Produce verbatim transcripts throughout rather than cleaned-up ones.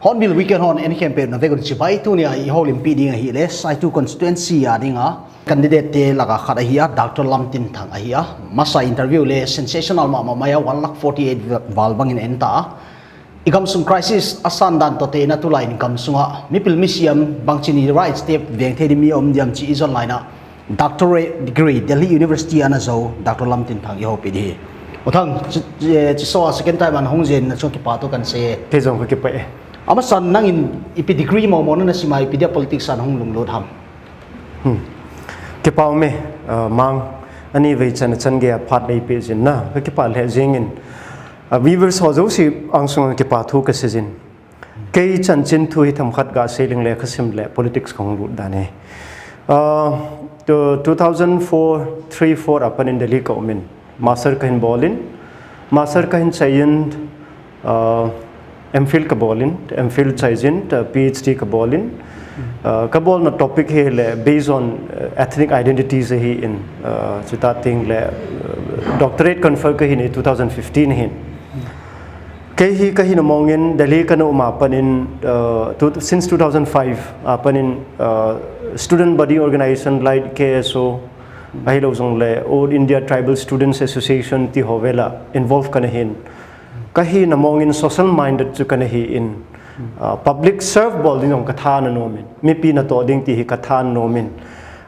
Hornbill Weekend hon en khempeuh na vek un chibai. Tunia i houlimpi ding ahile Saitu constituency a dinga candidate te laka khat ahi a, Doctor Lamtinthang ahi a. Masa interview le sensational mama mai a, one lakh forty eight val bangin en ta a. I gamsung crisis asan dan toh te in a tulai in gamsunga mipil misiam bangchin i rights te veng thei ding mi um diam chi i zon lai na, doctorate degree Delhi University ana zo Doctor Lamtinthang i houpi ding hi. U Thang, chi, chi, chi so a second time ana hung jeng na chung kipah thu kan sei. Kei jong ka kipah e. Amasan nangin ipi degree mo mo na sima ipi dia politics ana hung lunglut ham? Hmm. Kipah me, uh, mang, ani vei chan chan gei a phat nei pe jin na, ka kipah le jingin. Uh, viewers ho jouse angsung kipah thu ka sei jin. Kei chanchin thu hi themkhat ga sei leng le ka sim le politics ka hung lut dan e. Uh, to two thousand four, three, four a panin Delhi ka umin. Master ka hin bolin, master ka hin chaiyin, uh, M Phil ka bolin, M Phil chaijin, uh, P H D ka bolin. Uh, ka bolna topic hi le based on, uh, ethnic identities hi in, uh, chuta ting le, uh, doctorate confer ka hin two thousand fifteen hin. Kei hi ka hin mongin Delhi ka na um a panin, uh, two, since two thousand five a panin, uh, student body organization like K S O, ahilou jong le All India Tribal Students Association ti ho vela involve ka na hin. Ka hin mongin social minded chu ka na hi in, uh, public serve bol ding jong ka tha na nom in. Mipi na toh ding ti hi ka tha na nom in.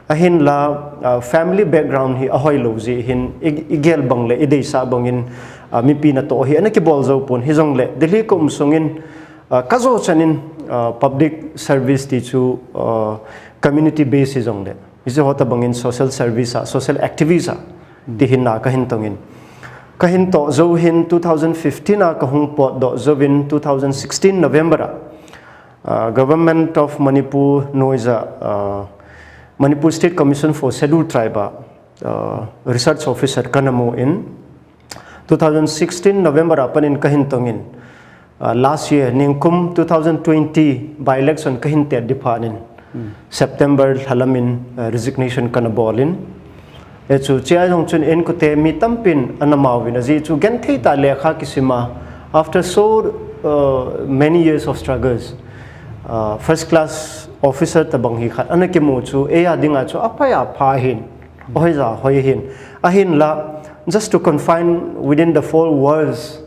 Ahinla, uh, family background hi ahoi lou jeh hin i, i gel bang le i deisah bangin, uh, mipi na toh hi ana kibol jou pon hi jong le Delhi ka um sungin, uh, ka jo chanin, uh, public service ti chu, uh, community base hi jong le. Hi jeh ho ta bangin social service a, social activist a, ti hin na ka hin tongin. Ka hin toh jou hin two thousand fifteen a ka hung potdoh jouvin two thousand sixteen November a, uh, Government of Manipur noija, uh, Manipur State Commission for Scheduled Tribe a, uh, research officer ka na mu in, two thousand sixteen November a panin ka hin tongin, uh, last year, ningkum two thousand twenty by-election ka hin tet ding phat in, September lha lam in, uh, resignation ka na bol in. Hichu, chia jong chun inkote mi tampin ana mauvin ajeh chu genthei tah lekha kisim a, after so, uh, many years of struggles, uh, first class officer tabang hi khat ana kimu chu, eia dinga chu aphai apha hin, ahoija hoi hin. Ahinla, just to confine within the four walls,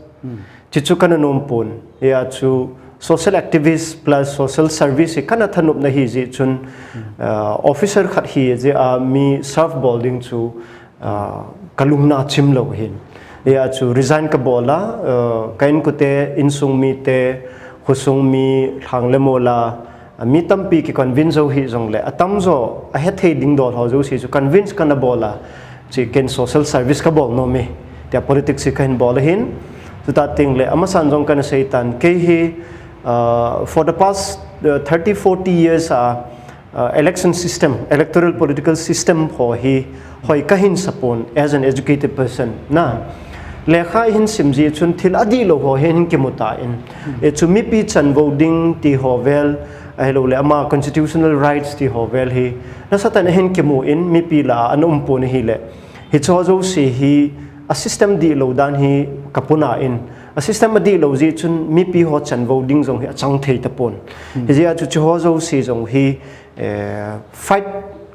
Chuchu ka na nom pon, hia chu social activist plus social service hi ka na thanop na hi jeh chun, uh, officer khat hi jeh a mi serve bol ding chu, uh, ka lungna chim lou hin. Hia chu resign ka bol a, uh, ka inkote, insung mite, khosung mi, lhang le mol a, a mi tampi ki convince jou hi jong le, atamjo, ahethei ding dol ho jouse chu convince ka na bol a, chi ken social service ka bol nom e, tia politics hi ka hin bol ahin, chuta ting le, amasan jong ka na sei tan, kei hi, uh, for the past, uh, thirty, forty years a, uh, election system, electoral political system ho hi, hoi ka hin sa pon as an educated person na. Lekha hin sim jeh chun thil adihlou ho hin kimu tan. E chu mipi chanvo ding ti ho vel, ahilou le ama constitutional rights ti ho vel hi. Nasatah in hin kimu in mipi lah a ana um pon ahile. Hicho jouse hi a system dihlou dan hi ka puna in. A system adihlou jeh chun mipi ho chanvo ding jong hi achang thei tapon. Hijeh a chu chuho jouse jong hi eh, fight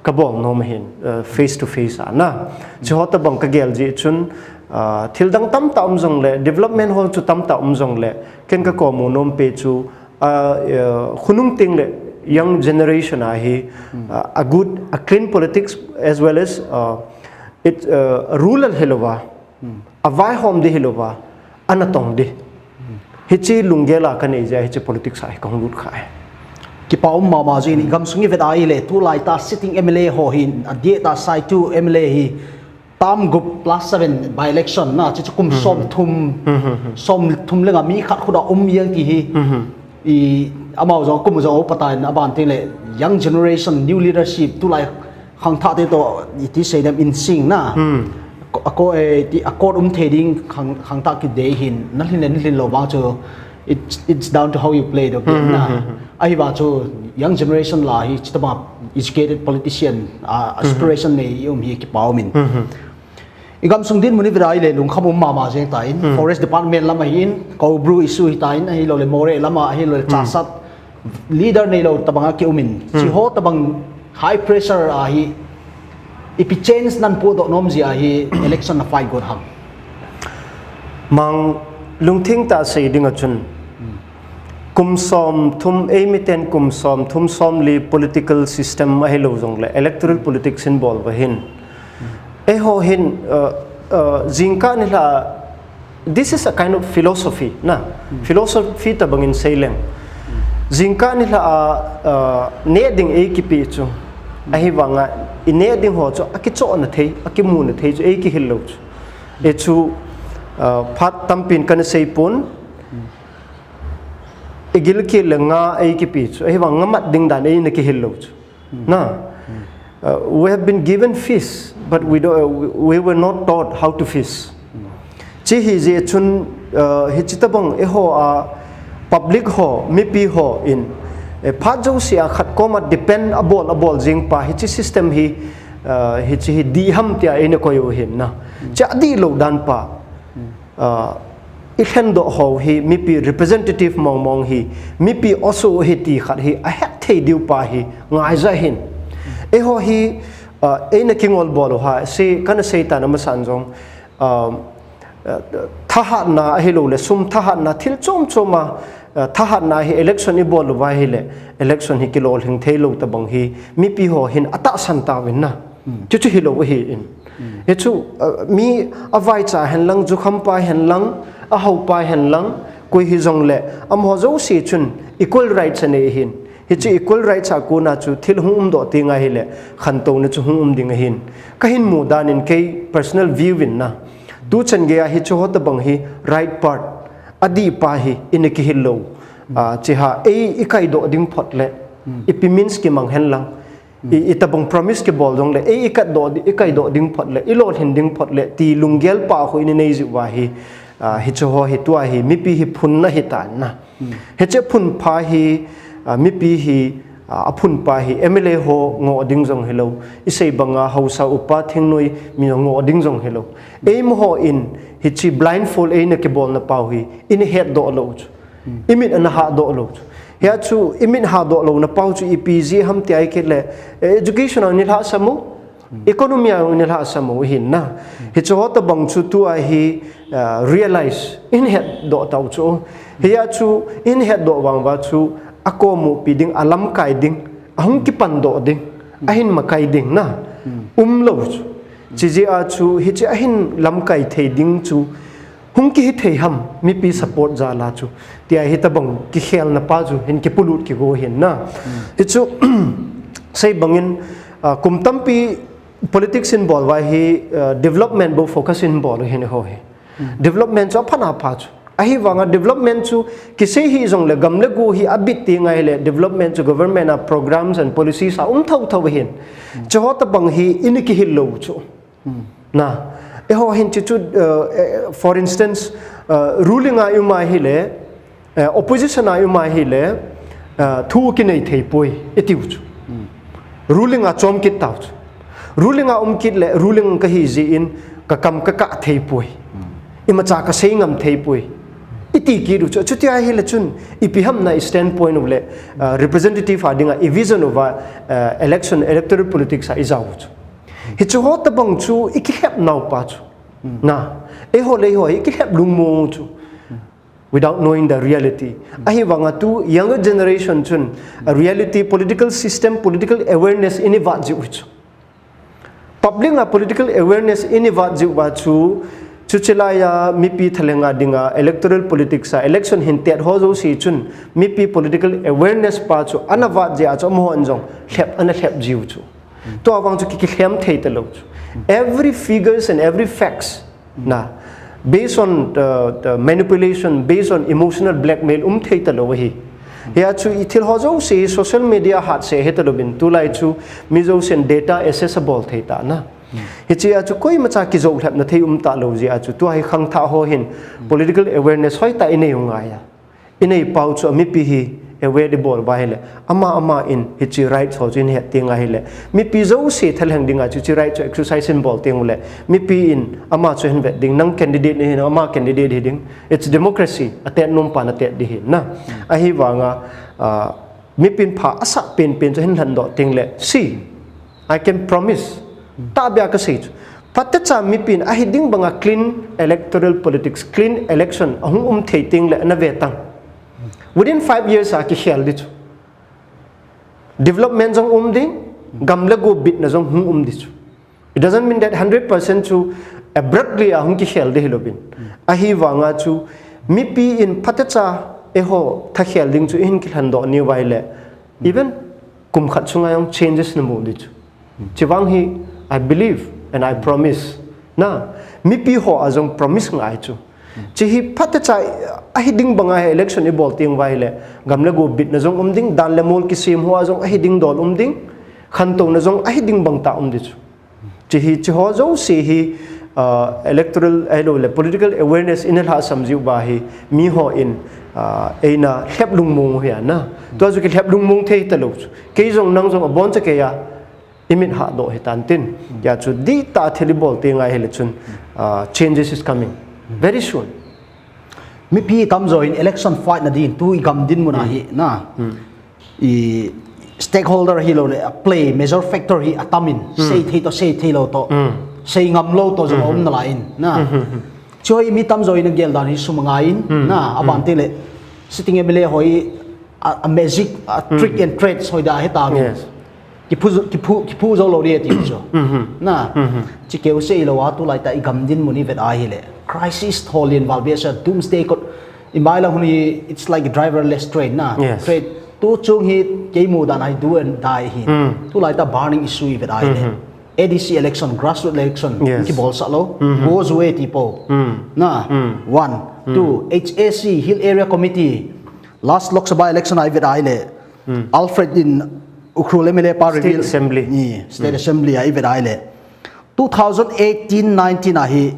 ka bol nom ahin, eh, face to face a na. Chuho tabang ka gel jeh chun, ah, thil dang tamtah um jong le, development ho chu tamtah um jong le, ken ka komu nom pen chu, ah, eh, khonung teng le young generation a hi, ah, a good, a clean politics as well as, ah, it, eh, rural hilouva, a vaihom ding hilouva, ana tong ding. Hiche lunggel a kanei jeh a hiche politics a hi kahung lut kha e. Kipa um mama jing in, i gamsung i vet a ahile, tulai ta sitting M L A ho hin, adeh ta saitu M L A hi, term gup plus seven by election na, hiche chu kum som thum, som thum le nga mi khat khuta um jeng ti hi, i, amau jong kum jong upa ta in aban teng le, young generation, new leadership, tulai khangthah te toh, iti sei dem in sing na. Ako, eh, ti, accord um thei ding khang, khangthah kidei hin, na lhin le, na lhin lou vang chu, it's, it's down to how you play the game na. Ahivang chu, young generation lah hi, chutobang educated politician, ah, aspiration nei i um hi kipa um in. I gamsung dinmun i vet a ahile lungkham um mama jeng ta in, Forest Department lam ahin, Koubru issue hi ta in, ahilou le Moreh lam a, ahilou le Chassad, leader neilou tobang a ki um in. Hiche ho tobang high pressure a hi, ipi change nahin podoh nom jeh a hi election na fight got ham? Mang, lungthim tah a sei ding a chun, kum som thum, ei miten kum som thum som li political system ahilou jong le electoral politics in bol uva hin, eiho hin, uh, uh, jingkah nilhah, this is a kind of philosophy na. Philosophy tobang in sei leng, jingkah nilhah a, uh, neh ding ei kipe chu, ahivang a i neh ding ho chu akichoh na thei, akimu na thei chu ei kihil lou chu. Hichu, uh, phat tampin kana sei pon, i gilkel le nga ei kipe chu, ahivang nga mat ding dan ei na kihil lou chu. Na, uh, we have been given fish, but we, don't, uh, we, we were not taught how to fish. Hiche hi jeh chun, uh, hiche tobang eiho a public ho, mipi ho in, eh, phat jouse a khat koma depend abol, abol jing pa, hiche system hi, uh, hiche hi dih ham tia ei na koi u hin na. Hiche adih lou dan pa. Ah, i lhendoh ho hi mipi representative mong mong hi, mipi oso hi ti khat hi ahet thei diu pa hi ngai ja hin. Eiho hi, ah, ei na kingol bol u ha, se kana sei ta na masan jong, ah, ah, thahatna ahilou le, sum thahatna thil chom chom a, ah, thahatna hi election i bol uva ahile, election hi kilolhing thei lou tobang hi, mipi ho hin atahsan tauvin na. Chuchu hilou ahi in. Hichu, uh, mi avaicha hen lang, jukham pa hen lang, ahao pa hen lang, koi hijong le, amaho jouse chun equal rights anei ahin. Hichu equal rights a kona chu thil hung umdoh teng ahile, khantouna chu hung um ding ahin. Kahin mu dan in kei personal view in na. Tuchan gei a hichu ho tobang hi right part, adih pa hi, i na kihil lou. Ah, hiche ha, ei i kaidoh ding phot le, ipi means kimang hen lang. I, itobang promise kibol jong le, ei, i kaidoh di-, i kaidoh ding phot le, i lolhin ding phot le, ti lunggel pa khu i nei jiu va hi, ah, hichu ho hi tua hi, mipi hi phunna hi tan na. Hiche phun pa hi, ah, mipi hi, ah, aphun pa hi, M L A ho ngoh ding jong hilou, i sei banga haosa upa thingnoi mi ngoh ding jong hilou. Eimaho in, hiche blindfold ei na kibolna pau hi, i na hetdoh lou chu. I mit ana hahdoh lou chu. Hia chu i mit hahdoh louna pau chu ipi jeh ham ti ahile, eh, education a ni lhahsam u, economy a ni lhahsam u hin na. Hichu ho tobang chu tua hi, ah, realize in hetdoh tau chu. Hia chu in hetdoh vang uva chu akomupi ding, alamkai ding, ahung kipandoh ding, ahin makai ding na. Umlou chu. Chijeh a chu hiche ahin lamkai thei ding chu hung kihi thei ham, mipi support jal a chu. Tia hitobang kikhelna pa chu hin kipolut kigo hin na. Hichu, sei bangin, ah, kum tampi politics in bol uva hi, ah, development bou focus in bol u hin ho hi. Development chu apha na pha chu. Ahivanga development chu kisei hijong le gam le go hi abit teng ahile development chu government a programs and policies a um thotho hin. Chuho tobang hi i na kihil lou chu. Na, eiho hin hichu, uh, eh, for instance, uh, ruling a i um ahile, uh, opposition a i um ahile, uh, thu kinei thei poi, i tiu chu. Ruling a chom kit tau chu. Ruling a um kit le, ruling kahi jeh in, ka kam ka kah thei poi. Imacha ka sei ngam thei poi. I ti kit u chu. Chuti ahile chun, ipi ham na i standpoint u le, uh, representative a dinga, i vision uva, uh, election, electoral politics a i jao u chu. Hichu ho tobang chu i kilhep nau pa chu. Na, eiho le eiho i kilhep lungmong chu. Without knowing the reality. Ahivanga tu younger generation chun a reality, political system, political awareness i nei vat jiu chu. Public a political awareness i nei vat jiu va chu, Chuche laiya mipi thalheng a dinga electoral politics a election hin tet ho jouse chun mipi political awareness pa chu ana vat jeh a chu amahon jong lhep ana lhep jiu chu. Tua vang chu ki, kilhem thei talou chu. Every figures and every facts na, based on the, the manipulation, based on emotional blackmail um thei talou ahi. Hia chu i thil ho jouse hi social media hat se he talouvin, tulai chu mi jousen data accessible thei ta na. Hichea chu koimacha kijou lhepna thei um talou jeh a chu tua hi khangthah ho hin political awareness hoitah inei u ngai a. Inei pau chu a mipi hi aware ibol uva ahile, ama ama in hiche rights ho chu in het teng ahile, mipi jouse thalheng dinga chu hiche right chu exercise in bol teng ule, mipi in ama chu hin vet ding, nang candidate nahi, ama candidate hi ding. It's democracy, atet nom pan atet ding ahi na. Ahivanga, ah, mipin pha asah penpen chu hin lhandoh teng le, see, I can promise. Tahbeh a kasei chu. Phatecha mipin ahi ding banga clean electoral politics, clean election ahung um thei teng le ana ve tang. Within five years a kikhel ding chu. Development jong um ding, gam le go bitna jong hung um ding chu. It doesn't mean that hundred percent chu abruptly ahung kikhel ding hilouvin. Ahivanga chu mipi in phatecha eiho thakhel ding chu ihin kilhandoh ni uva ahile, even kum khat sunga jong changes namu ding chu. Chuvang hi, I believe and I promise. Na, mipi ho a jong promise ngai chu. Hiche hi phatecha ahi ding banga hi election ibol teng uva ahile, gam le go bitna jong um ding, dan le mol kisem ho a jong ahi ding dol um ding, khantouna jong ahi ding bang tah um ding chu. Hiche hi, hiche ho jouse hi, ah, electoral, ahilou le political awareness ina lhahsam jiu va hi, mi ho in, ah, eina lhep lungmong u hi a na. Tua chu kilhep lungmong thei talou chu. Kei jong nang jong abon cha kei a, imit hahdoh hitan tin. Hia chu dihtah a thil ibol teng ahile chun, ah, changes is coming very soon. Mipi tamjo in election fight na din, tu i gam dinmun a hi na. I stakeholder hilou le, a play, major factor hi atam in, sei thei toh, sei thei lou toh, sei ngam lou toh jong aum nalai in, na. Chu hi mi tamjo in agel dan hi sum angai in, na, aban teng le, sitting M L A ho hi, a, a magic, a trick and trade soi da he ta. Yes. Kiphu, kiphu, kiphu jou lou ding ti chu. Na. Chi keu se ilou a tulai tah i gam dinmun i vet a ahile. Crisis thol in val bia sa doomsday kot. I mai la hun hi, it's like a driverless train na. Yes. Train. Tu chung hi kei mu dan a hi do and die hi. Tulai tah burning issue i vet a ahile. A D C election, grassroots election, yes, kibol sah lou. Go ju e ti po. Na. One. Two, H A C, Hill Area Committee. Last Lok Sabha election a i vet a ahile. Alfred in Ukhrul M L A pa reveal. State Assembly. Ni, State Assembly a i vet a ahile. Two thousand eighteen nineteen a hi,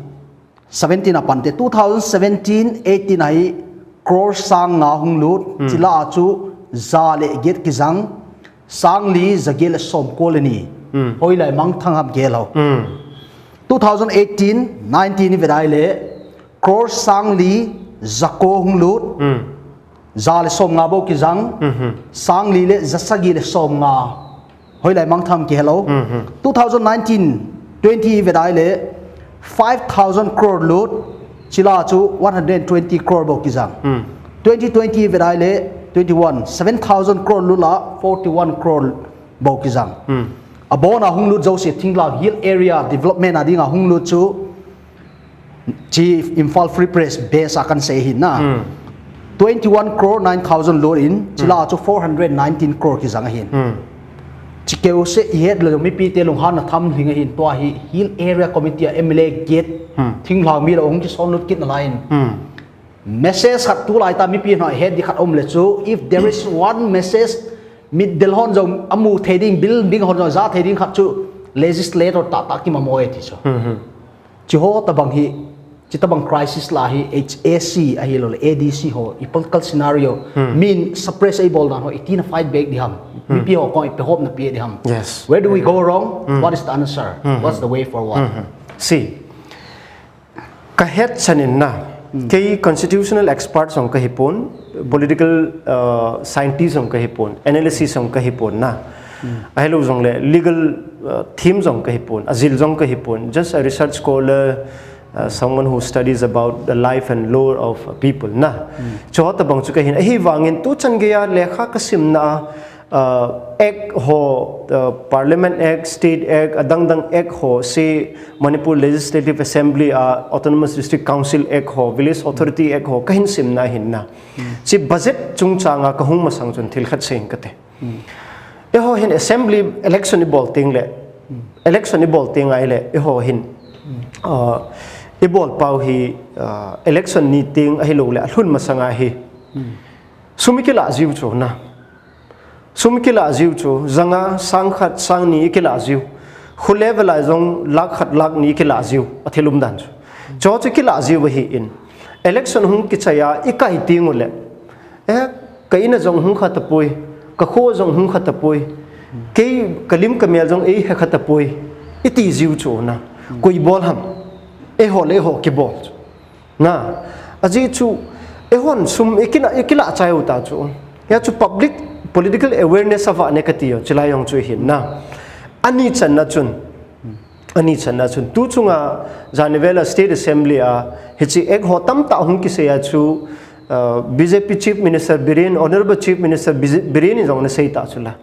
seventeen a pan te, two thousand seventeen eighteen a hi crore sang nga hung lut, chila a chu ja le get kijang, sang li ja get le som ko le ni. Hoilai mangthang ham gel ho. Two thousand eighteen nineteen i vet a ahile, crore sang li ja ko hung lut. Ja le som nga bou kijang. Sang li le ja sagi le som nga. Hoilai mangthang kihelo. Two thousand nineteen twenty i vet a ahile, five thousand crore lut. Chila chu one hundred twenty crore bou kijang. Twenty twenty i vet a ahile, twenty one, seven thousand crore lut la, forty one crore bou kijang. Abon a hung lut jouse thinglhang hill area development a dinga hung lut chu, Chief Imphal Free Press base a kan sei hin na. Twenty one crore nine thousand lut in, chila chu four hundred nineteen crore kijang ahin. Chi keu se i het le mipi te lunghan na tham hing ahin, tua hi Hill Area Committee a M L A get, thinglhang mi lo hung kisonlut kit nalai in. Message khat tulai tah mipi hon het di khat um le chu, if there is one message, mit del hon jong amu thei ding, building hon jong ja thei ding khat chu, legislator tahtah kimamo e ti chu. Chi ho tabang hi, chi tabang crisis la hi, H A C ahilou le, A D C ho, i political scenario, min suppress ei bol dan ho, i tina fight back di ham. Mipi ho kong i pe hop na pe di ham. Yes. Where do we go wrong? What is the answer? What's the way forward? See, ka het chan in na, kei constitutional expert jong ka hi pon, political, uh, scientist jong ka hi pon, analysis jong ka hi pon na. Ahilou jong le legal, uh, team jong ka hi pon, ajil jong ka hi pon, just a research scholar, uh, someone who studies about the life and lore of a people na. Chu ho tabang chu ka hin, ahivangin tu chan gei a lekha ka sim na a, uh, Act ho, uh, Parliament Act, State Act, adang dang Act ho, se Manipur Legislative Assembly a, Autonomous District Council Act ho, Village Authority Act ho, kahin simna hin na. Hiche budget chungchang a kahung masang chun thil khat seiyin kate. Eiho hin assembly election ibol teng le, election ibol teng ahile, eiho hin, uh, ibol pau hi, uh, election ni teng ahilou le, alhun masang a hi. Sum ikilah jiu chu na. Sum ikilah jiu chu, janga, sang khat, sang ni ikilah jiu. Khu level a jong lakh khat, lakh ni ikilah jiu, athil umdan chu. Chu chu ikilah jiu ahin. Election hung kichai a, ikai teng ule. Eh, ka in a jong hung kha tapoi, ka kho jong hung kha tapoi, kei ka lim ka mel jong eihe kha tapoi, iti jiu chu na. Koi bol ham? Eiho le eiho kibol chu. Na, ajeh chu, eihon sum ikila, ikilah chai u ta chu. Hia chu public political awareness avah ne kati u, chulai jong chu hin na. Ani channa chun, Ani channa chun, tu chunga jani vel a State Assembly a, hiche Act ho tamtah hung kisei a chu, uh, B J P Chief Minister Biren, Honorable Chief Minister Biren in jong ana sei ta chu la.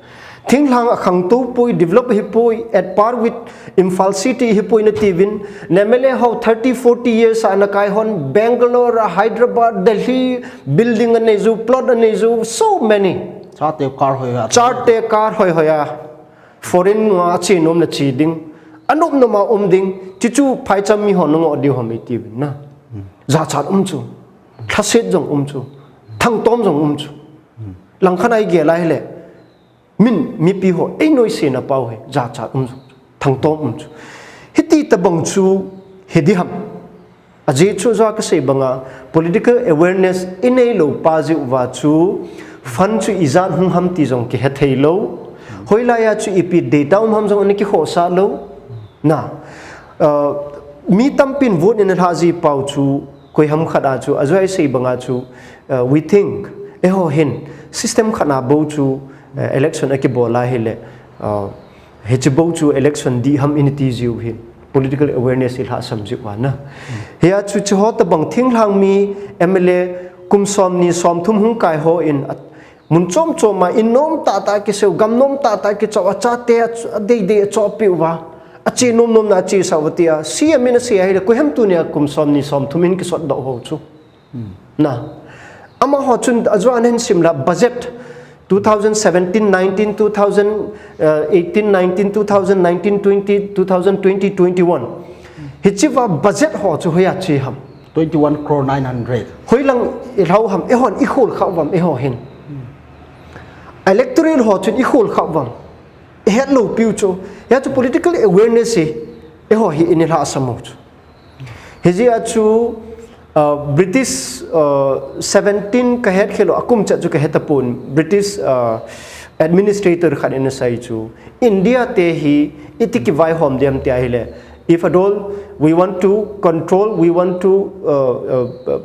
Thinglhang akhangtou poi, develop hipoi, at par with Imphal City hipoi nati uvin, M L A ho thirty, forty years a ana kai hon, Bangalore, Hyderabad, Delhi, building anei jiu, plot anei jiu, so many. Chate car hoi hoi a. Chate car hoi hoi a. Foreign a che nom le che ding. Anom nom a um ding. Chuchu phaicham mi ho nangoh diu ham iti uvin na. Jachat um chu. Lhaset jong um chu. Thangtom jong um chu. Langkhat a igel a hile. Min mipi ho einoise na pau hi. Jachat um chu. Thangtom um chu. Hiti tabang chu hi di ham. Ajeh chu ajeh a kasei banga political awareness inei lou pa jeh uva chu fund chu ijat hung ham ti jong kihe thei lou. Hoilai a chu ipi data um ham jong ana kikhohsah lou. Na, uh, mi tampin vote in alha ji pau chu koi ham khat a chu ajeh a isei banga chu, uh, we think, eiho hin system khat a bou chu, uh, election akibol a hile, uh, Hiche bou chu election dih ham iti jiu hin political awareness ilhahsam jiu ana. Hia chu hiche ho tabang thinglhang mi M L A kum somni somthum hung kai ho in a, mun chom chom a in nom tah tah kiseu, gam nom tah tah kichoh a, chate a, adei dei a choh piu va. Ache nom nom na ache sah uva tia. C M in asei ahile koi ham tunia kum somni somthum in kisot doh ho chu. Na. Amaho chun ajeh a nahin sim la budget two thousand seventeen nineteen, two thousand eighteen nineteen, two thousand nineteen twenty, two thousand twenty twenty-one. Hiche va budget ho chu hoiya che ham? Twenty-one crore nine hundred. Hoilang ilhau ham, eihon ikhol kha uvam eiho hin. Electoral ho chun ikhol kha uvam. Ihet lou piu chu. Hia chu political awareness hi eiho hi inilhahsam u chu. Hijeh a chu, uh, British, uh, seventeen kahet khel u, akum chet chu kahe tapon, British, uh, administrator khat in asei chu, India te hi iti kivaihom diam tia ahile, if at all we want to control, we want to, uh, uh, uh,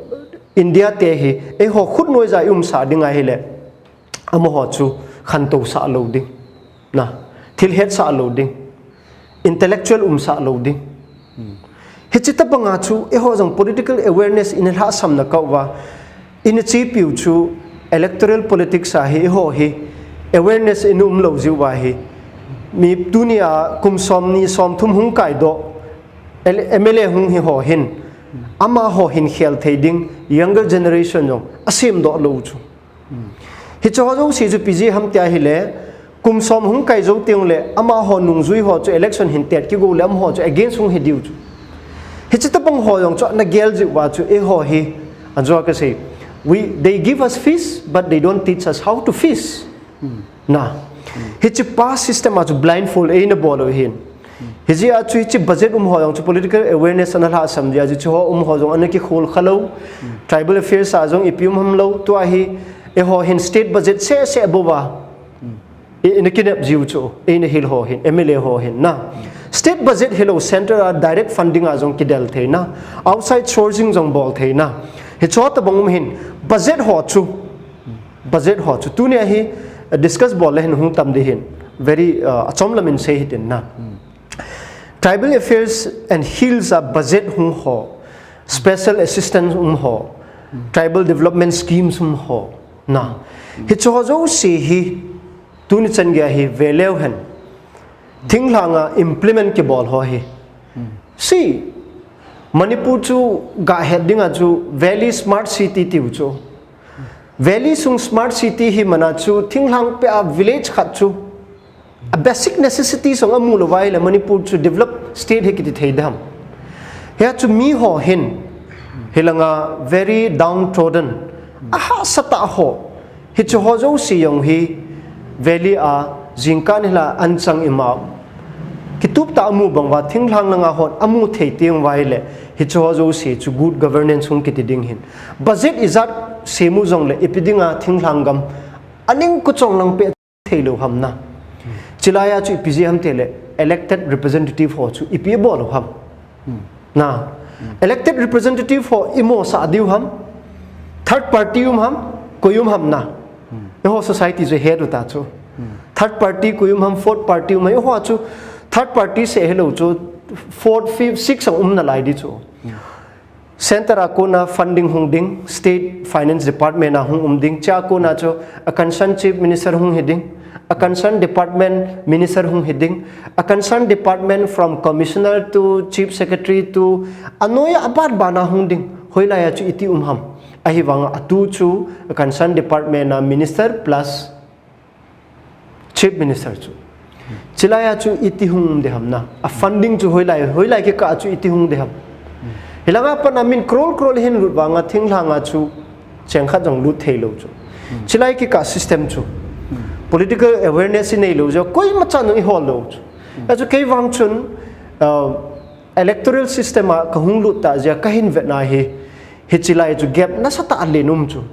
India te hi eiho khut noiya iumsah ding ahile, amaho chu khantou sah lou ding. Na, thil hetsah lou ding. Intellectual umsah lou ding. Hiche tabanga chu, eiho jong political awareness inilhahsam na kah uva. Ina chepiu chu, electoral politics a hi, eiho hi, awareness ina um lou jiu va hi. Mi tunia kum somni somthum hung kaidoh, L-, M L A hung hi ho hin. Amaho hin khel thei ding, younger generation jong, asemdoh lou chu. Hiche ho jouse chu ipi jeh ham tia ahile, kum som hung kai jou teng le, amaho nungjui ho chu election hin tet kigo le, amaho chu against hung hi diu chu. Hiche tabang ho jong chu ana gel jiu va chu, eiho hi, ajeh a kasei, we, they give us fish, but they don't teach us how to fish. Na. Hiche pa system a chu blindfold eina bol u hin. Hijeh a chu hiche budget um ho jong chu political awareness ana lhahsam jeh a chu hiche ho um ho jong ana kikhol kha lou. Tribal affairs a jong ipi um ham lou. Tua hi eiho hin state budget seh seh bou va. I, ina kinep jiu chu, ina hil ho hin, M L A ho hin na. State budget hilou, central a direct funding a jong kidel thei na. Outside sourcing jong bol thei na. Hiche ho tabang um hin, budget ho chu. Budget ho chu. Tunia hi, uh, discuss bol le hin hung tam ding hin. Very, uh, achom lam in sei hitin na. Tribal Affairs and Hills a budget hung ho, special assistance um ho, tribal development schemes um ho, na. Hiche ho jouse hi, Tuni chan geiya hi veleu hen. Thinglhanga implement kibol ho hi. Si, Manipur chu gahet dinga chu Valley Smart City tiu chu. Valley sung Smart City hi mana chu thinglhang pea village khat chu a basic necessity sung amu lou vai le Manipur chu developed state hi kiti thei dam. Hia chu mi ho hin hilanga very downtrodden, ahahsa tah ho, hichu ho jouse jong hi Valley a jingkah nilhah a anchang ima kitup tah amu bang uva thinglhang langa hon amu thei teng vai le hichu ho jouse chu good governance hung kiti ding hin. Budget ijat semu jongle ipi dinga thinglhang gam aning kuchong lang pe thei lou ham na. Chilaiya chu ipi ji ham tile elected representative ho chu ipi bol lou ham. Na. Elected representative ho imo sa diu ham. Third party um ham, koi um ham na. Eiho society chu het u ta chu. Third party koi um ham, fourth party um ham, eiho chu third party se helou chu, fourth, fifth, sixth a um nalai di chu. Center a kona funding hung ding, State Finance Department a hung um ding, chua kona chu a concerned Chief Minister hung hi ding, a concerned department minister hung hi ding, a concerned department from commissioner to chief secretary to anoiya aban bana hung ding, hoilaiya chu iti um ham. Ahivanga atu chu a concerned department a minister plus Chief Minister chu. Chilaiya chu iti hung de ham na. A funding chu hoilai, hoilai kikah chu iti hung de ham. Hilanga pana min crore crore hin lut vanga thinglhanga chu cheng khat jong lut thei lou chu. Chilai kikah system chu. Political awareness inei lou jeh a koima chan jong ihol lou chu. Achu kei vang chun, uh, electoral system a kahung lut tah jeh a kahin vetna hi, hichilai chu gap nasatah a len um chu.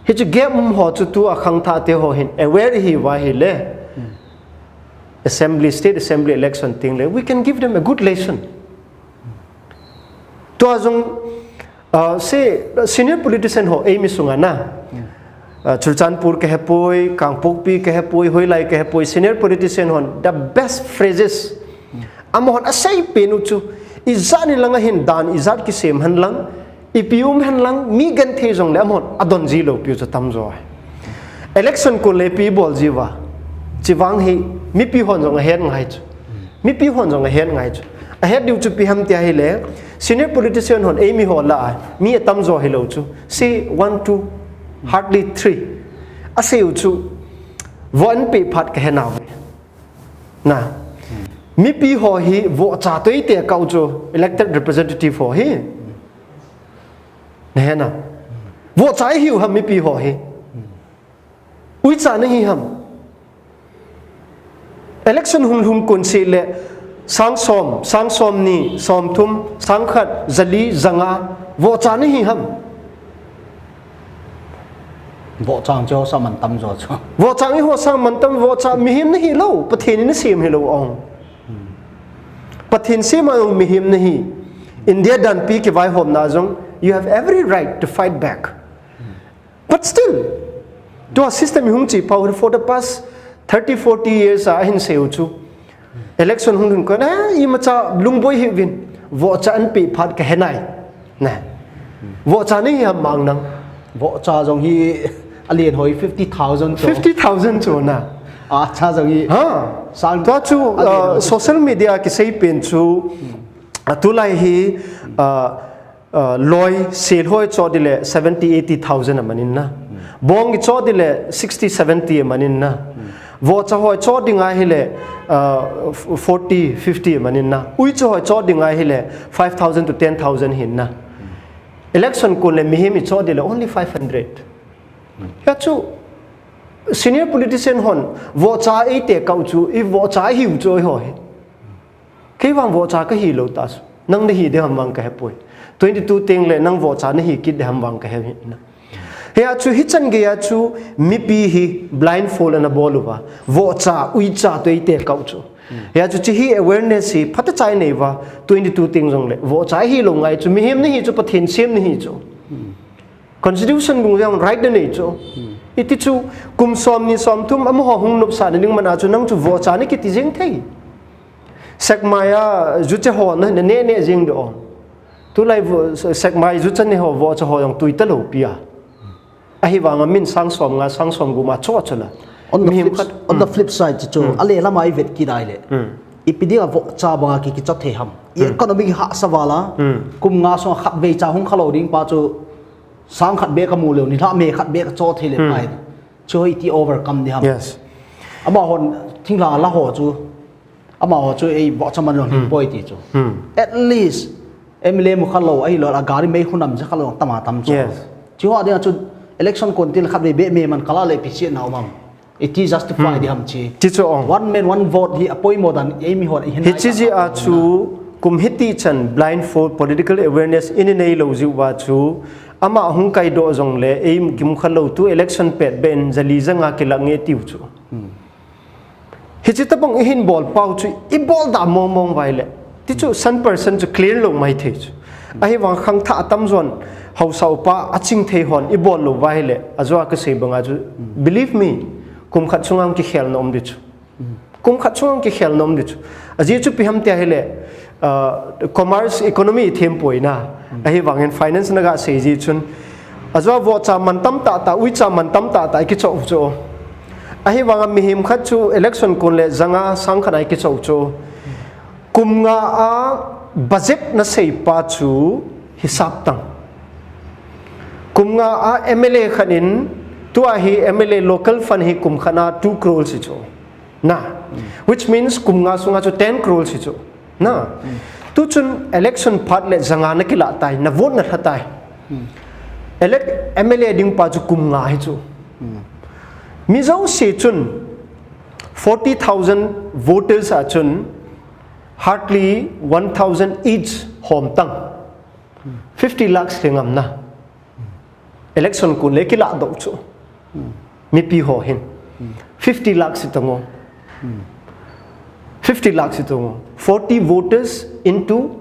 Hichu gap um ho chu tua khangthah te ho hin aware ihi uva ahile. Assembly, state assembly election teng le, we can give them a good lesson. Tua jong, uh, se, senior politician ho eimi sunga na. Uh, Churachandpur kahepoi, Kangpokpi kahepoi, hoilai kahepoi, senior politician hon, the best phrases. Amahon asei pen u chu, ijat nilanga hin dan, ijat kisem hen lang, ipi um hen lang, mi genthei jongle amahon adon ji lou piu chu tamjo. Election kon le ipi bol ji uva. Chuvang hi, mipi hon jong ahet ngai chu. Mipi hon jong ahet ngai chu. Ahet diu chu ipi ham tia ahile, senior politician hon eimi ho lah a, mi atamjo hilou chu. Say one, two, hardly three. Asei u chu, vote anpeh phat kahe nauve. Na. Mipi ho hi vote cha toh ite kau chu elected representative ho hi. Nahe na. Vote cha ihiu ham mipi ho hi. Uicha nahi ham. Election hung lhung kon seh le sang som, sang som ni, som thum, sang khat, jali, janga, vote cha nahi ham. Vote cha chu sang man tamjo chu. Vote cha iho sang man tam, vote cha mihem nahi lou, Pathen in asem hilou ong. Pathen sem a jong mihem nahi. India danpi kivaihomna jong, you have every right to fight back. But still, tua system ihung chi pau for the past thirty, forty years a ahin sei u chu. Election hung lhung kon, eh, imacha lungboi hih uvin. Vote cha anpeh phat kahe nai. Na. Vote cha nahi ham mang nang. Vote cha jong hi alen hoi fifty thousand chu. Fifty thousand chu na. A cha jong hi. Ha. Sang tua chu, alen uh, hoi. Social media kisei pen chu. Atulai hi, uh, uh, loi, sel hoi chot dile seventy, eighty thousand amanin na. Bong i chot dile sixty, seventy amanin na. Vote cha hoi chot ding ahile, uh, forty, fifty amanin na. Uicha hoi chot ding ahile five thousand to ten thousand hin na. Election kon le mihem i chot dile only five hundred. Hia chu senior politician hon vote cha eite kau chu, i vote cha ihiu chu eiho hi. Kei vang vote cha kahi lou ta chu. Nang nahi de ham vang kahepoi. Twenty-two teng le nang vote cha nahi kit de ham vang kahe hi na. Hia chu hichan geiya chu mipi hi blindfold ana bol uva. Vote cha, uicha toh ite kau chu. Hia chu chi hi awareness hi phatecha inei uva. Twenty-two teng jongle vote cha hilou ngai chu mihem nahi chu Pathen sem nahi chu. Constitution bung jong right nanei chu. Iti chu kum som ni som thum amaho hung nopsah na ding mana chu nang chu vote cha nakiti jeng thei. Sekmai a juche ho na, naneh neh jeng de o. Tulai vo-, Sekmai juche neh ho vote cha ho jong tui talou pi a. Ahivanga min sang som nga, sang som gup ma cho cho la. On the, mihem flip, khat, on the flip side chu, hmm, ale lama i vet kit a ahile, hmm, ipi dinga vohcha banga ki, kicha thei ham? I economy kihahsa val a, hmm, kum nga sunga khatvei cha hung khalou ding pa chu sang khat beh kamu leu, nilhah me khat beh kacho thei le, hmm, pai. Chu iti overcome ding ham? Yes. Amahon thinglhang la ho chu, amaho chu ei vohcha man lou, hmm, hipoi ti chu. Hmm. At least M L A mu khalou, ahilou a gari mei hunam ja khalou tama tam chu. Yes. Chu ho dinga chu election kon til khatvei beh me man kala le ipi chetna um ham? Iti justify ding ham chi. Ti chu ong. One man, one vote hi apoimo dan eimi hon ihin. Hichi jeh a chu kum hiti chan blindfold political awareness i nei lou jeh uva chu ama hung kaidoh jongle ei kum khalou tu election pet beh in jali janga kilah nge tiu chu. Hmm. Hichi tabang ihin bol pau chu i bol da mong mong uva ahile. Ti chu san percent chu clear lou maithei chu. Ahivang khangthah atamjon haosa upa aching thei hon i bol lou uva ahile. Ajeh a kasei banga chu, believe me, kum khat sunga kikhelna um ding chu. Kum khat sunga kikhelna um ding chu. Ajeh chu ipi ham tia ahile, ah, commerce economy i thempoi na. Ahivangin finance na gasei jeh chun. Ajeh a vohcha man tam tah tah, uicha man tam tah tah i kichoh u chu. Ahivanga mihem khat chu election kon le janga sang khat a i kichoh u chu. Kum nga a budget nasei pa chu hisap tang. Kum nga a M L A khat in, tua hi M L A local fund hi kum khat a two crores hi chu. Na. Which means kum nga sunga chu ten crores hi chu. Na. Tu chun election phat le janga na kilah tai, na vote na lha tai. Elect M L A ding pa chu kum nga hi chu. Mi jouse chun forty thousand voters a chun hardly one thousand each hom tang. Fifty lakhs hi ngam na. Election kon le kilah doh chu. Mipi ho hin. Fifty lakhs hi tong o. Fifty lakhs hi tong o. Forty voters into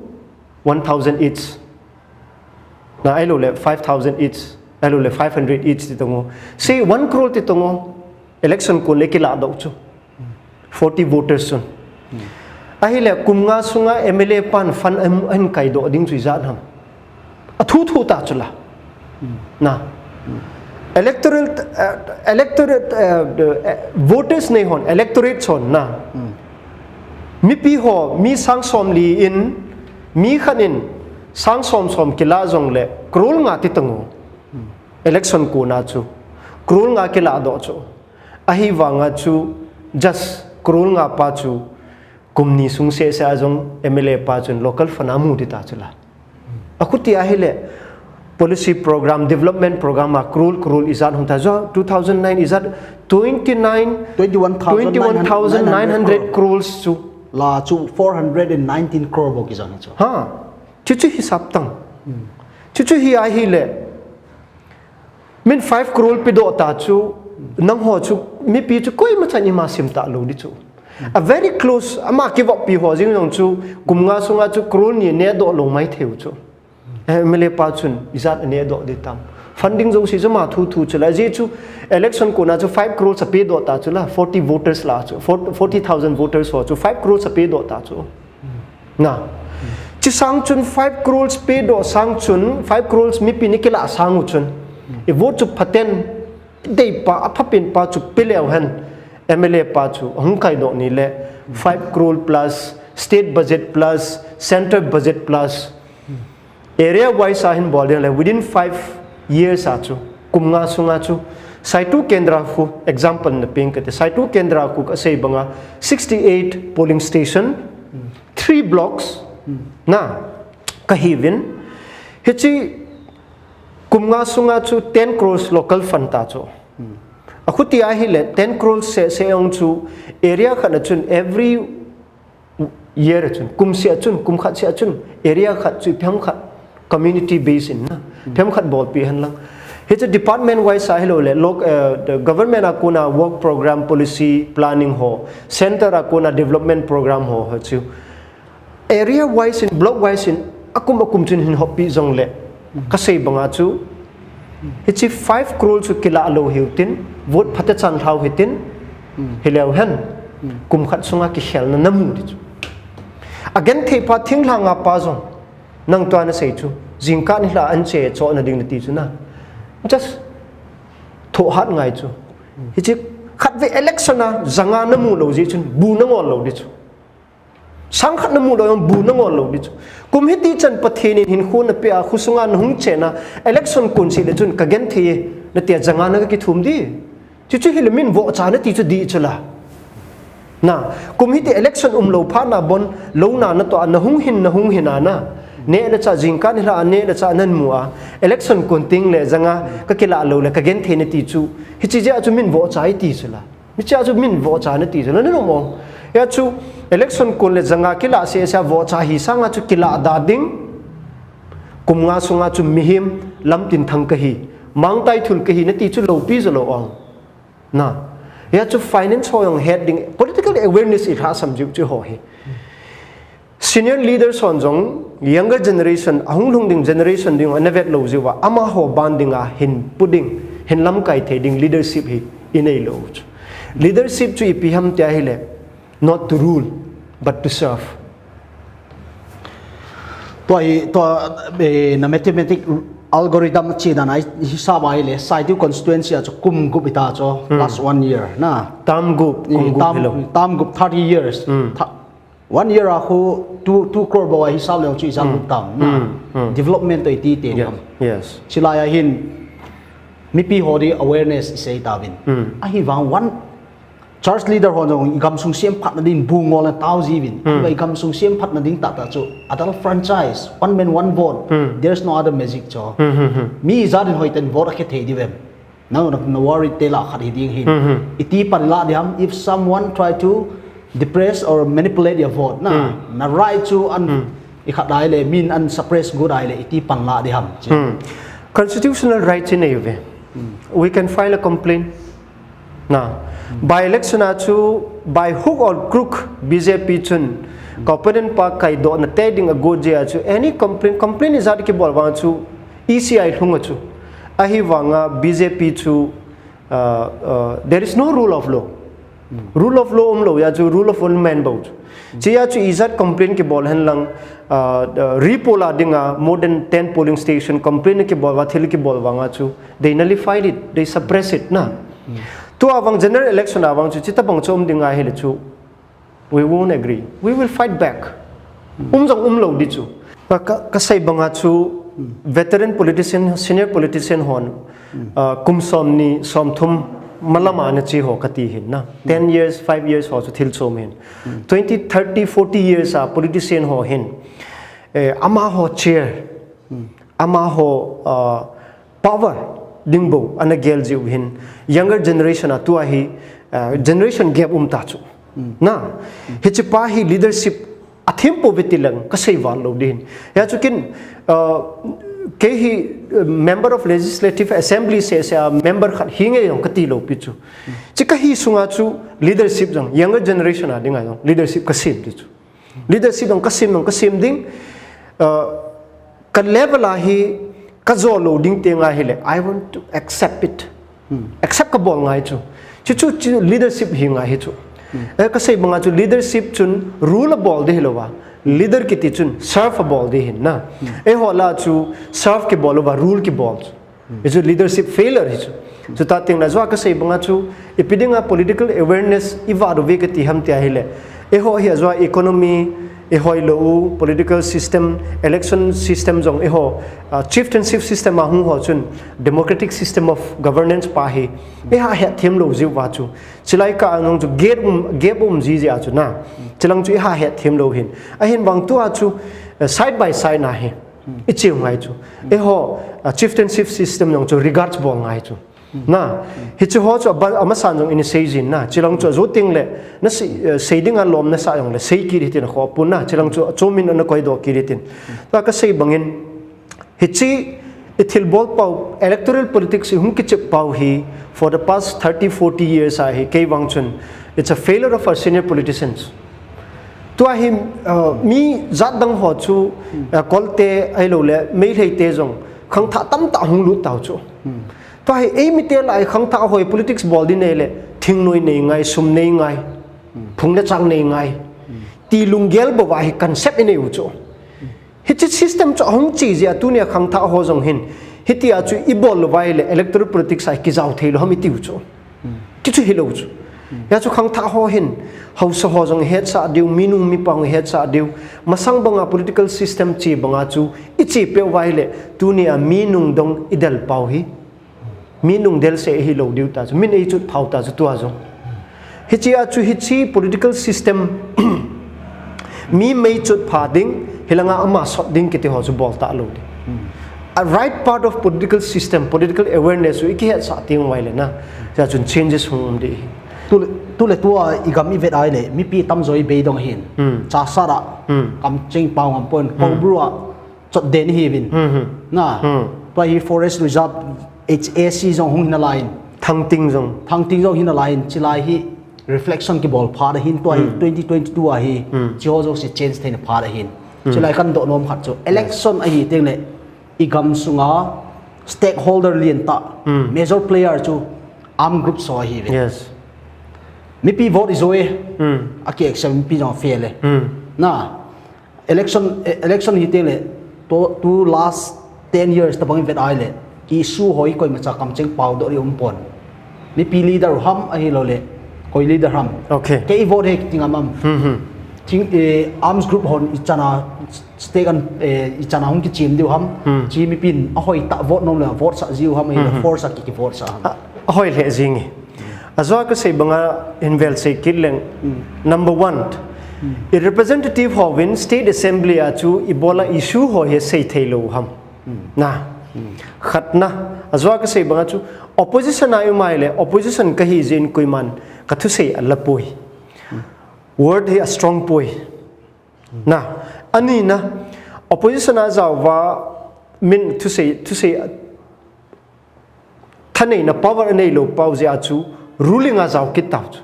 one thousand each. Na, ahilou le five thousand each. Ahilou le five hundred each ti tong o. Say one crore ti tong o. Election kon le kilah doh chu. Forty voters chun. Ahile kum nga sunga M L A pan fund ahin kaidoh ding chu ijat ham? Athu thu ta chu la. Na. Electoral, eh, electorate, eh, eh, voters nei hon, electorate chun na. Mipi ho, mi sang som li in, mi khat in sang som som kilah jongle, crore nga ti tong o. Election kon a chu. Crore nga kilah doh chu. Ahivanga chu just crore nga pa chu kum ni sung seh seh a jong M L A pa chun local fund a mu ti ta chu la. Akhuti ahile policy program, development program a crore crore ijat hung ta chu two thousand nine ijat twenty nine, twenty one thousand nine hundred crores chu. La chu four hundred and nineteen crore bou kijat chu. Ha. Chuchu hisap tang. Chuchu hi ahile. Min five crore pe doh ta chu, nangho chu, mipi chu koima chan ima sim ta lou ding chu. A very close, ama kivop pi ho jing jong chu, kum nga sunga chu crore ni ne doh lou mai thei u chu. M L A pa chun, ijat ne doh ding tam. Funding jouse chu ama thu thu chu la, ajeh chu, election kon a chu five crore sa pe doh ta chu la, forty voters la chu, forty thousand voters ho chu, five crore sa pe doh ta chu. Na. Chi sang chun five crores pe doh sang chun, five crores mipi ni kilah sang u chun. I vote chu phaten, dei pa, aphapen pa chu pe leu hen, M L A pa chu, hung kaidoh ni le, five crore plus, state budget plus, central budget plus. Area wise a hin bol ding le, within five years a chu, kum nga sunga chu, Saitu Kendra khu, example na peng kate, Saitu Kendra khu kasei banga, sixty eight polling station, three blocks, na, kahiuvin, hichi, kum nga sunga chu ten crores local fund ta chu. Akhuti ahile, ten crores seh seh ong chu, area khat a chun every year a chun, kum seh a chun, kum khat seh a chun, area khat chu ipi ham khat community base in na, ipi ham khat bolpi hen lang. Hichu department wise a hilou le, loc-, eh, the government a kona work program policy planning ho, center a kona development program ho, ho chu. Area wise in, block wise in, akum akum chun hin hoppi jongle. Kasei banga chu, hichi five crore chu kilah lou hiu tin, vote phatechan lhau hitin, hileu hen, kum khat sunga kikhelna namu ding chu. Agenthei pa thinglhang a pa jong, nang tua nasei chu, jingkah nilhah a anche chohna ding nati chu na. Just thoh hat ngai chu. Hichi Khatvei election a janga namu lou jeh chun bu nangol lou di chu. Sang khat namu lou jong bu nangol lou di chu. Kum hiti chan Pathen in hinkho napeh a, khosunga nahung chen a, election kon seh le chun kagenthei e, natia janga na kakithum di. Chuchu hile min vohcha nati chu di chu la. Na, kum hiti election umlou phat na bon, louna natoh a, nahung hin, nahung hin a na. Neh le chah jingkah nilhah a, neh le chah namu a. Election kon teng le janga kakilah lou le kagenthei nati chu. Hiche jeh a chu min vohcha iti chu la. Hiche a chu min vohcha nati chu la, nanom o. Hia chu election kon le janga kilah seh seh a vohcha hi sanga chu kilah da ding. Kum nga sunga chu mihem lamtin thang kahi, mangthah thul kahi nati chu loupi jo lou ong. Na. Hia chu finance ho jong het ding, political awareness i lhahsam jiu chu ho hi. Senior leaders hon jong younger generation, ahung lhung ding generation ding ana vet lou jiu va, amaho ban dinga hin pu ding, hin lamkai thei ding leadership hi i nei lou chu. Leadership chu ipi ham tia hile, not to rule, but to serve. Tua hi, tua, eh, na mathematic algorithm chi dan a hisap a hile, Saitu constituency a chu kum gup ita chu, plus one year, na. Term gup, kum Eh, gup term, hilou. Term gup thirty years. Hmm. Tha-, one year a khu two, two crore bou a hisap leu chu ijat Hmm. gup tam, na. Hmm. Hmm. Development toh iti te Yes. ham. Yes. Chulai a hin, mipi ho di awareness i sei tauvin. Hmm. Ahivang one Church leader ho jong i gamsung semphatna ding bu ngol na tao jiuvin. Hmm. Ahivang i gamsung semphatna ding tahtah chu adult franchise, one man, one vote. Hmm. There's no other magic chu. Hmm, hmm, hmm. Mi ijat in hoiten vote akhe thei diu vem. Na, na, na worry te lah khat hi ding hin. Hmm, hmm. Iti pan lah ding ham, if someone try to depress or manipulate your vote, na, Hmm. na right chu an Hmm. i khat dai le, min an suppress got dai le, iti pan lah ding ham. Hmm. Constitutional right chu i nei uve. Hmm. We can file a complaint. Na, by election a chu, by hook or crook, B J P chun, ka opponent pa kaidohna te ding a got jeh a chu, any complaint, complaint ijat kibol vang chu, E C I lhung a chu. Ahivanga B J P chu, uh, uh, there is no rule of law. Hmm. Rule of law umlou jeh a chu, rule of one man bou chu. Chea chu ijat complaint kibol hen lang, uh, uh, repoll a dinga more than ten polling station complaint kibol va, thil kibol vanga chu, they nullified it, they suppress it, na. Hmm. Tua vang general election a vang chu, chuti bang chu um ding ahile chu, we won't agree. We will fight back. Hmm. Um jong umlou di chu. Ka, ka, ka sei banga chu, Hmm. veteran politician, senior politician hon, Hmm. uh, kum somni, somthum, malam a ana che ho kati hin na. Hmm. Ten years, five years ho chu thil chom hin. Hmm. Twenty, thirty, forty years a politician ho hin. Eh, amaho chair. Hmm. Amaho, uh, power ding bou ana gel jiu hin, younger generation a tua hi, uh, generation gap um ta chu. Hmm. Na, Hmm. hiche pa hi leadership a thim pouve ti lang ka sei val lou ding hin. Hia chu kin, uh, kei hi, uh, member of legislative assembly seh seh a member khat hi nge jong kati lou pi chu. Hmm. Chu ka hi sunga chu leadership jong, younger generation a dinga jong leadership ka sem ti chu. Leadership jong ka sem, jong ka sem ding, uh, ka level a hi ka jo lou ding ti ngai hile, I want to accept it. Hmm. Accept ka bol ngai chu. Chu chu, chu leadership hi ngai hi chu. Hmm. Eh, ka sei banga chu leadership chun rule a bol di hilou va. Leader kiti chun serve a bol di hin na. Hmm. Eiho lah chu serve kibol lou va, rule kibol chu. Hmm. Hichu leadership failure hichu. Chuti teng le ajeh a ka sei banga chu, ipi dinga political awareness i vat uve kati ham ti ahile. Eiho hi ajeh a economy, i hoi lou u, political system, election system jong eiho, uh, chieftainship system a hung ho chun, democratic system of governance pa hi, eiha het them lou jiu va chu. Chulai kah a jong chu gap um, gap um ji jeh a chu na. Chulang chu eiha het them lou hin. Ahin vang tua chu, uh, side by side na hi. Hmm. I cheu ngai chu. Hmm. Eiho, uh, chieftainship system jong chu regards bol ngai chu. Hmm. Na, Hmm. hiche ho chu aba-, amasan jong in sei jin na, chulang chu ajo teng le, na sei, uh, sei dinga lom nasa jong le, sei kit hitin akhoh pon na, chulang chu achomin ana koidoh kit hitin. Hmm. Tua ka sei bangin, hiche i thilbol pau, electoral politics i hung kichep pau hi, for the past thirty, forty years a hi, kei vang chun, it's a failure of our senior politicians. Tua hi, uh, mi jat dang ho chu, uh, Kolte ahilou le, Meitei te jong, khangthah tamtah hung lut tau chu. Hmm. Tua hi, ei mite lah a khangthah ho hi politics bol ding nei le, thingnoi nei ngai, sum nei ngai, Hmm. phung le chang nei ngai. Hmm. Ti lunggel bou va hi concept i nei u chu. Hmm. Hiche system chu ahung che jeh a tunia khangthah ho jong hin, hitia chu i bol lou va hile electoral politics a kijao thei lou ham i tiu chu. Hmm. Kichu hilou chu. Ya chu khangthah ho hin, haosa ho jong hetsah diu, minung mipang hetsah diu. Masang banga political system che banga chu, iche peh uva ahile, tunia minung dong idel pau hi. Minung del se hilou diu ta chu, min eichut phau ta chu tua jong. Hichea chu hiche political system mi meichut pha ding, hilanga ama sot ding kiti ho chu bol talou ding. A right part of political system, political awareness chu ikihetsah teng uva ahile na, tia chun changes hung um ding ahi. Tule, tule tua igam ivet ahile, mipi tamjo ibeidong ahin. Chasat a, kamcheng pao ngam pon, Koubru a, chotden ihiuvin. Na, tua hi forest reserve, H A C jong hung hinalai in. Thangting jong. Thangting jong hinalai in, chulai hi reflection kibol phat ahin, tua hi twenty twenty-two a hi, chuho jouse change theina phat ahin. Chulai kadoh nom khat chu, election ahi tengle, igam sunga stakeholder lentah, major player chu armed groups ho ahiuve. Mipi vote ijou e, aki accept mipi jong fail e. Na, election, eh, election hi tengle, to, to last ten years tabang ivet ahile, issue ho hi koimacha kamcheng paodoh ding umpon. Mipi leader u ham ahiloule, koi leader ham. Kei vote hi kiti ngam am. Thing, eh, arms group hon ichana, stake an, eh, ichana hung kichem diu ham. Chi mipin ahoitah vote nomle, vote sah jiu ham, ahile force a ki, kivote sah ham. Ahoi lheh jenge. Ajoa kasei banga hin vel sei kit leng. Number one, i representative hovin state assembly a chu ibola issue ho hi seithei lou ham. Na. Khatna, ajoa kasei banga chu opposition a i um ahile, opposition kahi jeh in koiman kathusei alapoi. Word hi astrong poi. Na, anina, opposition a jaouva min thusei, thusei thaneina power aneilou pau jeh a chu ruling a jao kit tau chu.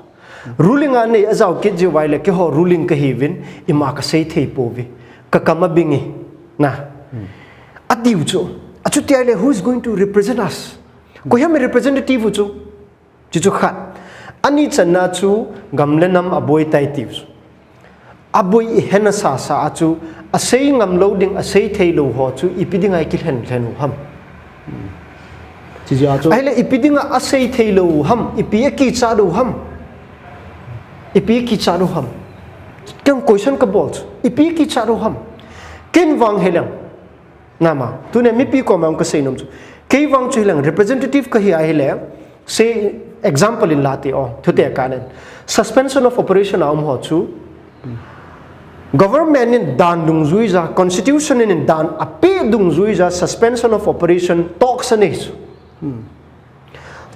Ruling a anei ajao kit jeh uva ahile keiho ruling kahiuvin ima kaseithei pouve. Kakam abinge. Na. Atiu chu. Achuti ahile who is going to represent us? Koi ham i representative u chu? Chuchu khat. Ani channa chu gam le nam aboi tai tiu chu. Aboi ihen asasa a chu, asei ngamlou ding, asei theilou ho chu, ipi dinga ikilhen lhen u ham. Ahile ipi dinga asei theilou u ham, ipi akichat u ham. Ipi akichat u ham. Ken question kabol chu, ipi akichat u ham. Ken vang hileng. Nama, tunia mipi koma kasei nom chu. Kei vang chu hileng representative kahi ahile, sei example in late o, thute kanen. Suspension of operation a um ho chu. Government in dan dungjuija, constitution in dan apeh dungjuija, suspension of operation talks anei chu.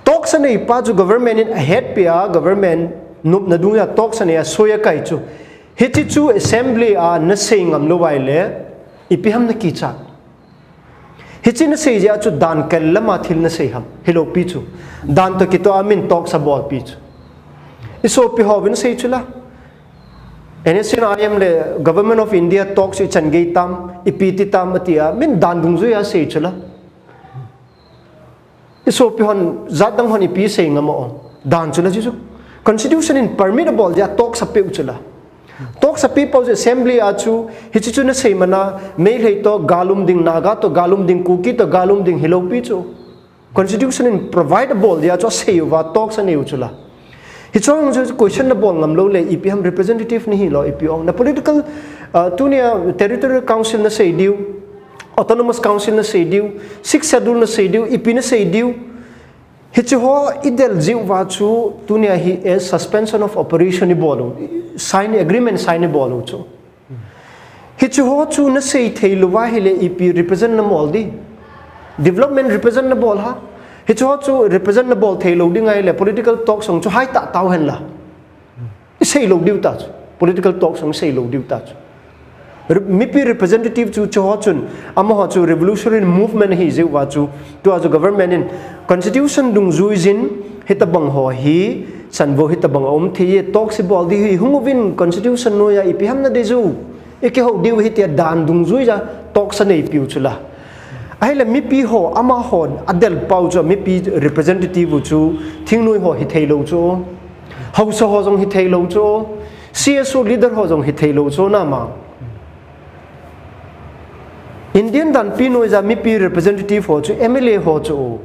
Talks anei pa chu government in ahetpeh a, government nopna dungjui a talks anei a soi akai chu. Hiche chu assembly a nasei ngamlou ahile, ipi ham nakichat. Hiche nasei jeh a chu dan kal lama thil nasei ham. Hiloupi chu. Dan toh kitoh a min talks abolpi chu. Isopi hovin sei chula. N S C N I M le Government of India talks ichan gei tam, ipi ti tam atia, min dan dungjuia sei chula. Isopi hon, jat dang hon ipi sei ngam o. Dan chula chu chu. Constitution in permit abol jeh a talks apeh u chula. Talks apeh pau jeh assembly a chu, hiche chu nasei mana, Meitei toh gal um ding, Naga toh gal um ding, Kuki toh gal um ding, hiloupi chu. Constitution in provide abol jeh a chu asei uva talks anei u chula. Hiche chu question nabol ngamlou le, ipi ham representative nahilou, ipi ong. Na political, ah, tunia territorial council nasei diu, autonomous council nasei diu, sixth schedule nasei diu, ipi nasei diu. Hiche ho idel jeh uva chu tunia hi a suspension of operation ibol u, sign agreement sign ibol u chu. Hiche ho chu nasei theilou va ahile ipi represent namol ding. Development represent nabol ha. Hiche ho chu represent nabol theilou ding ahile political talks jong chu hoitah tauhen la. Isei lou diu ta chu. Political talks jong isei lou diu ta chu. Re-, mipi representative chu, chu ho chun, amaho chu revolutionary movement ahi jeh uva chu, tua chu government in constitution dungjui jin, hitabang ho hi, chanvo hitabang aum thei e, talks ibol ding ahi, hung uvin constitution noiya ipi ham nadei u, ikihou diu ahi tia dan dungjuija talks aneipiu chula. Ahile mipi ho, amahon adel pau chu, mipi representative u chu, thingnoi ho hitheilou chu. Haosa ho jong hitheilou chu, C S O leader ho jong hitheilou chu, nama. Indian danpi noiya mipi representative ho chu, M L A ho chu.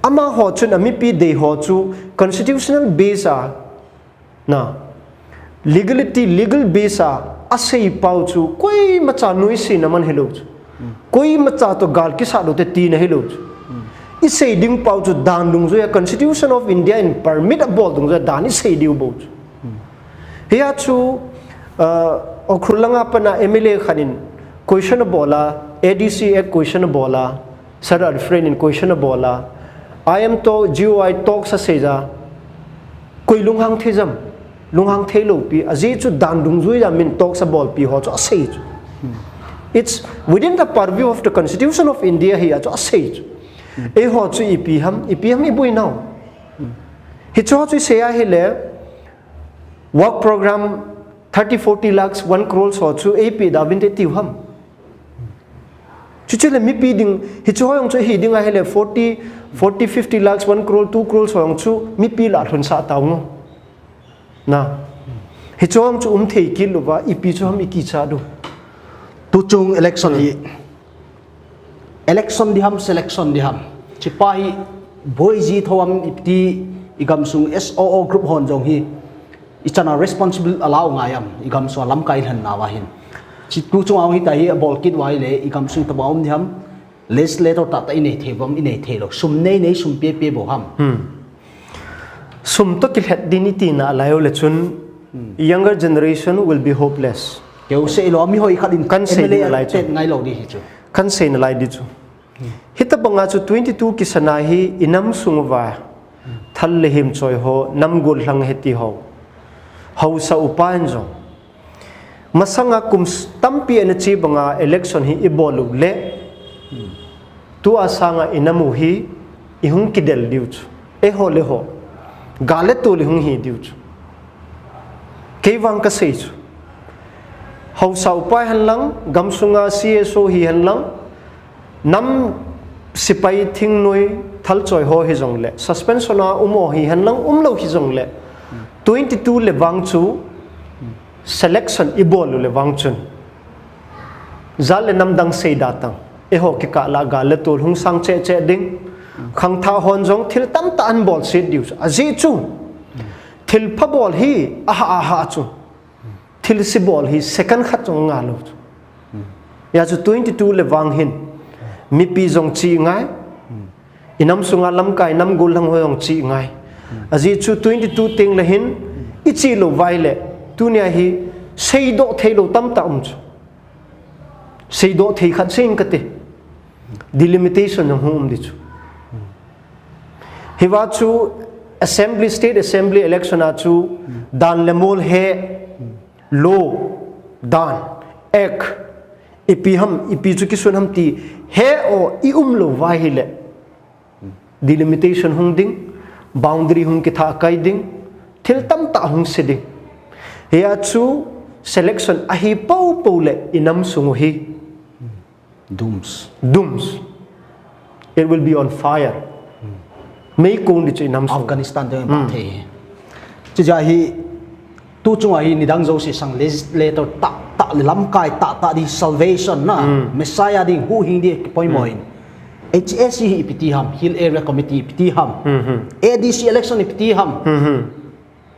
Amaho chun amipi dei ho chu constitutional base a, na, legality, legal base a, asei pau chu koimacha nuisatna man hilou chu. Koimacha toh gal kisat lou te tina hilou chu. Isei ding pau chu dan dungjuia Constitution of India in permit abol dungjuia dan isei diu bou chu. Hia chu, uh, Ukhrul langa pana M L A khat in question abol a, A D C Act question abol a, Sir Alfred in question abol a, I M toh G O I talks asei ja, koi lunghang thei jam, lunghang thei lou pi, ajeh chu dan dungjuia min talks abolpi ho chu asei chu. It's within the purview of the Constitution of India hi a chu asei chu. Eiho chu ipi ham, ipi ham iboi nau. Hichu ho chu isei ahile, work program thirty, forty lakhs, one crore ho chu eipeh da uvinte tiu ham. Chuche le mipi ding, hichu ho jong chu hi ding ahile forty, forty, fifty lakhs, one crore, two crore ho jong chu mipi lah lhunsah tau ngo. Na. Hichu ho jong chu um thei kit louva, ipi chu ham ikicha diu. Tuchung election hi. Election ding ham, selection ding ham. Hichepa hi boi ji thou ham iti, igamsung S O O group hon jong hi ichan a responsible alau ngai am, igamsung a lamkai lhennauva hin. Hiche tuchung a hung hita hi abol kit uva ahile, igamsung tobang um ding ham, legislator tahtah inei thei uvam, inei thei lou. Sum nei nei, sum pe pe bou ham. Sum toh kilhet ding itina lai uleh chun, younger generation will be hopeless. Keu sei lou, mi hoi khat in kan sei M L A ding lai chu. Tet ngai lou ding hi chu. Kan seina lai ding chu. Hitobanga chu twenty-two kisana hi inam sung uva thal le him choi ho, nam gollhang hiti ho, haosa upa in jong, masanga kum s-, tampi ana che banga election hi ibol uleh, tua sanga inam u hi ihung kidel diu chu. Eiho le ho, gal le tol ihung hi diu chu. Kei vang kasei chu, haosa upa hihen lang, gamsunga C S O hihen lang, nam sepai thingnoi thal choi ho hijongle, suspension a um ho hihen lang, umlou hijongle, twenty-two le vang chu selection ibol uleh vang chun, jat le nam dang sei da tang, eiho kikah lah gal le tol hung sang cheh cheh ding, khangthah hon jong thil tamtah ahin bolset diu chu. Ajeh chu, thilpha bol hi ahah ahah chu, thilse bol hi second khat jong anga lou chu. Hia chu twenty-two le vang hin, mipi jong che ngai, inam sunga lamkai nam gollhang ho jong che ngai. Ajeh chu twenty-two teng le hin, iche lou uva ahile, tunia hi seidoh thei lou tamtah um chu. Seidoh thei khat sei inge kati. Delimitation jong hung um ding chu. Hiva chu assembly, state assembly election a chu dan le mol he, law, dan, act, ipi ham, ipi chu kisun ham ti he o i umlou uva ahile, delimitation hung ding, boundary hung kithah kai ding, thil tamtah hung se ding. Hia chu selection ahi poupou le inam sung u hi dooms. Dooms. It will be on fire. Meikong ding chu inam sung. Afghanistan te ba thei. Chuche jeh a hi, tuchunga hi nidang jouse sang legislator tahtah le lamkai tahtah ding salvation na, Messiah ding, huhhing ding kipoimo in. H A C hi ipi ti ham, Hill Area Committee ipi ti ham. A D C election ipi ti ham.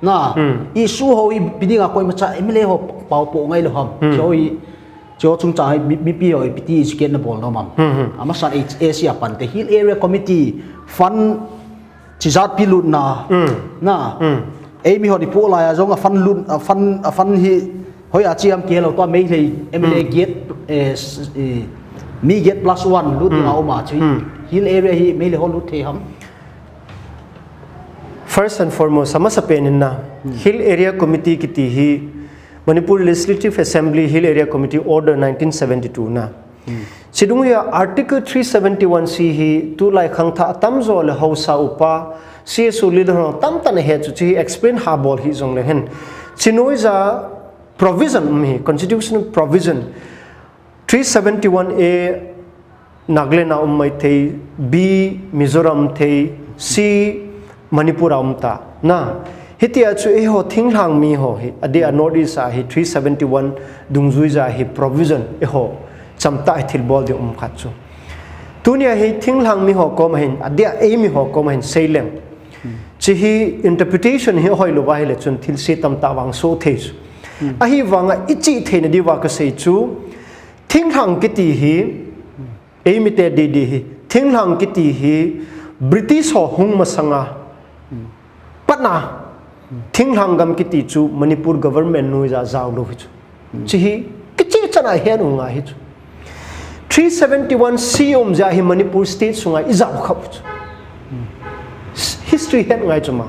Na, issue ho ipi dinga koimacha M L A ho pao po ngai lou ham. Hiche ho hi, hiche ho chungchang hi mi, mipi ho ipi ti educate nabol nom am. Amasan H A C a pan te Hill Area Committee fund chijat pi lutna. Na. Eimi hon ipoh laiya jong a fund lut, a fund, a fund hi hoiya che ham kihelou tua Meitei M L A giet, eh, s-, eh, mi giet plus one lut dinga um a chu. Hill area hi Meitei ho lut thei ham. First and foremost, amasapen in na, Hill Area Committee kiti hi Manipur Legislative Assembly Hill Area Committee Order nineteen seventy-two na. Chidung hia Article three seventy-one C hi tulai khangthah atamjo le haosa upa, C S O leader ho tamtah in ahet chu, hiche hi explain habol hih jongle hen. Chinoija provision um hi, constitutional provision. Three seventy-one A Nagaland a um maithei, B Mizoram thei, C Manipur a um ta. Na, hitia chu eiho thinglhang mi ho hi, adeh a North East a hi three seventy-one dungjuija hi provision eiho chamtah hi thilbol ding um khat chu. Tunia hi thinglhang mi ho koma hin, adia eimi ho koma hin seileng. Chi hi interpretation hi hoilou va hile chun thilse tamtah vang so thei chu. Ahivanga ichih theina diuva kasei chu, thinglhang kiti hi, eimi te didi hi, thinglhang kiti hi, British ho hung masanga, patna, thinglhang gam kiti chu Manipur government noiya jaolou hi chu. Chi hi, kicheh chana hen u ngai hi chu. Three seventy-one C umjia hi Manipur state sunga ijao khah u chu. History het ngai chu ma.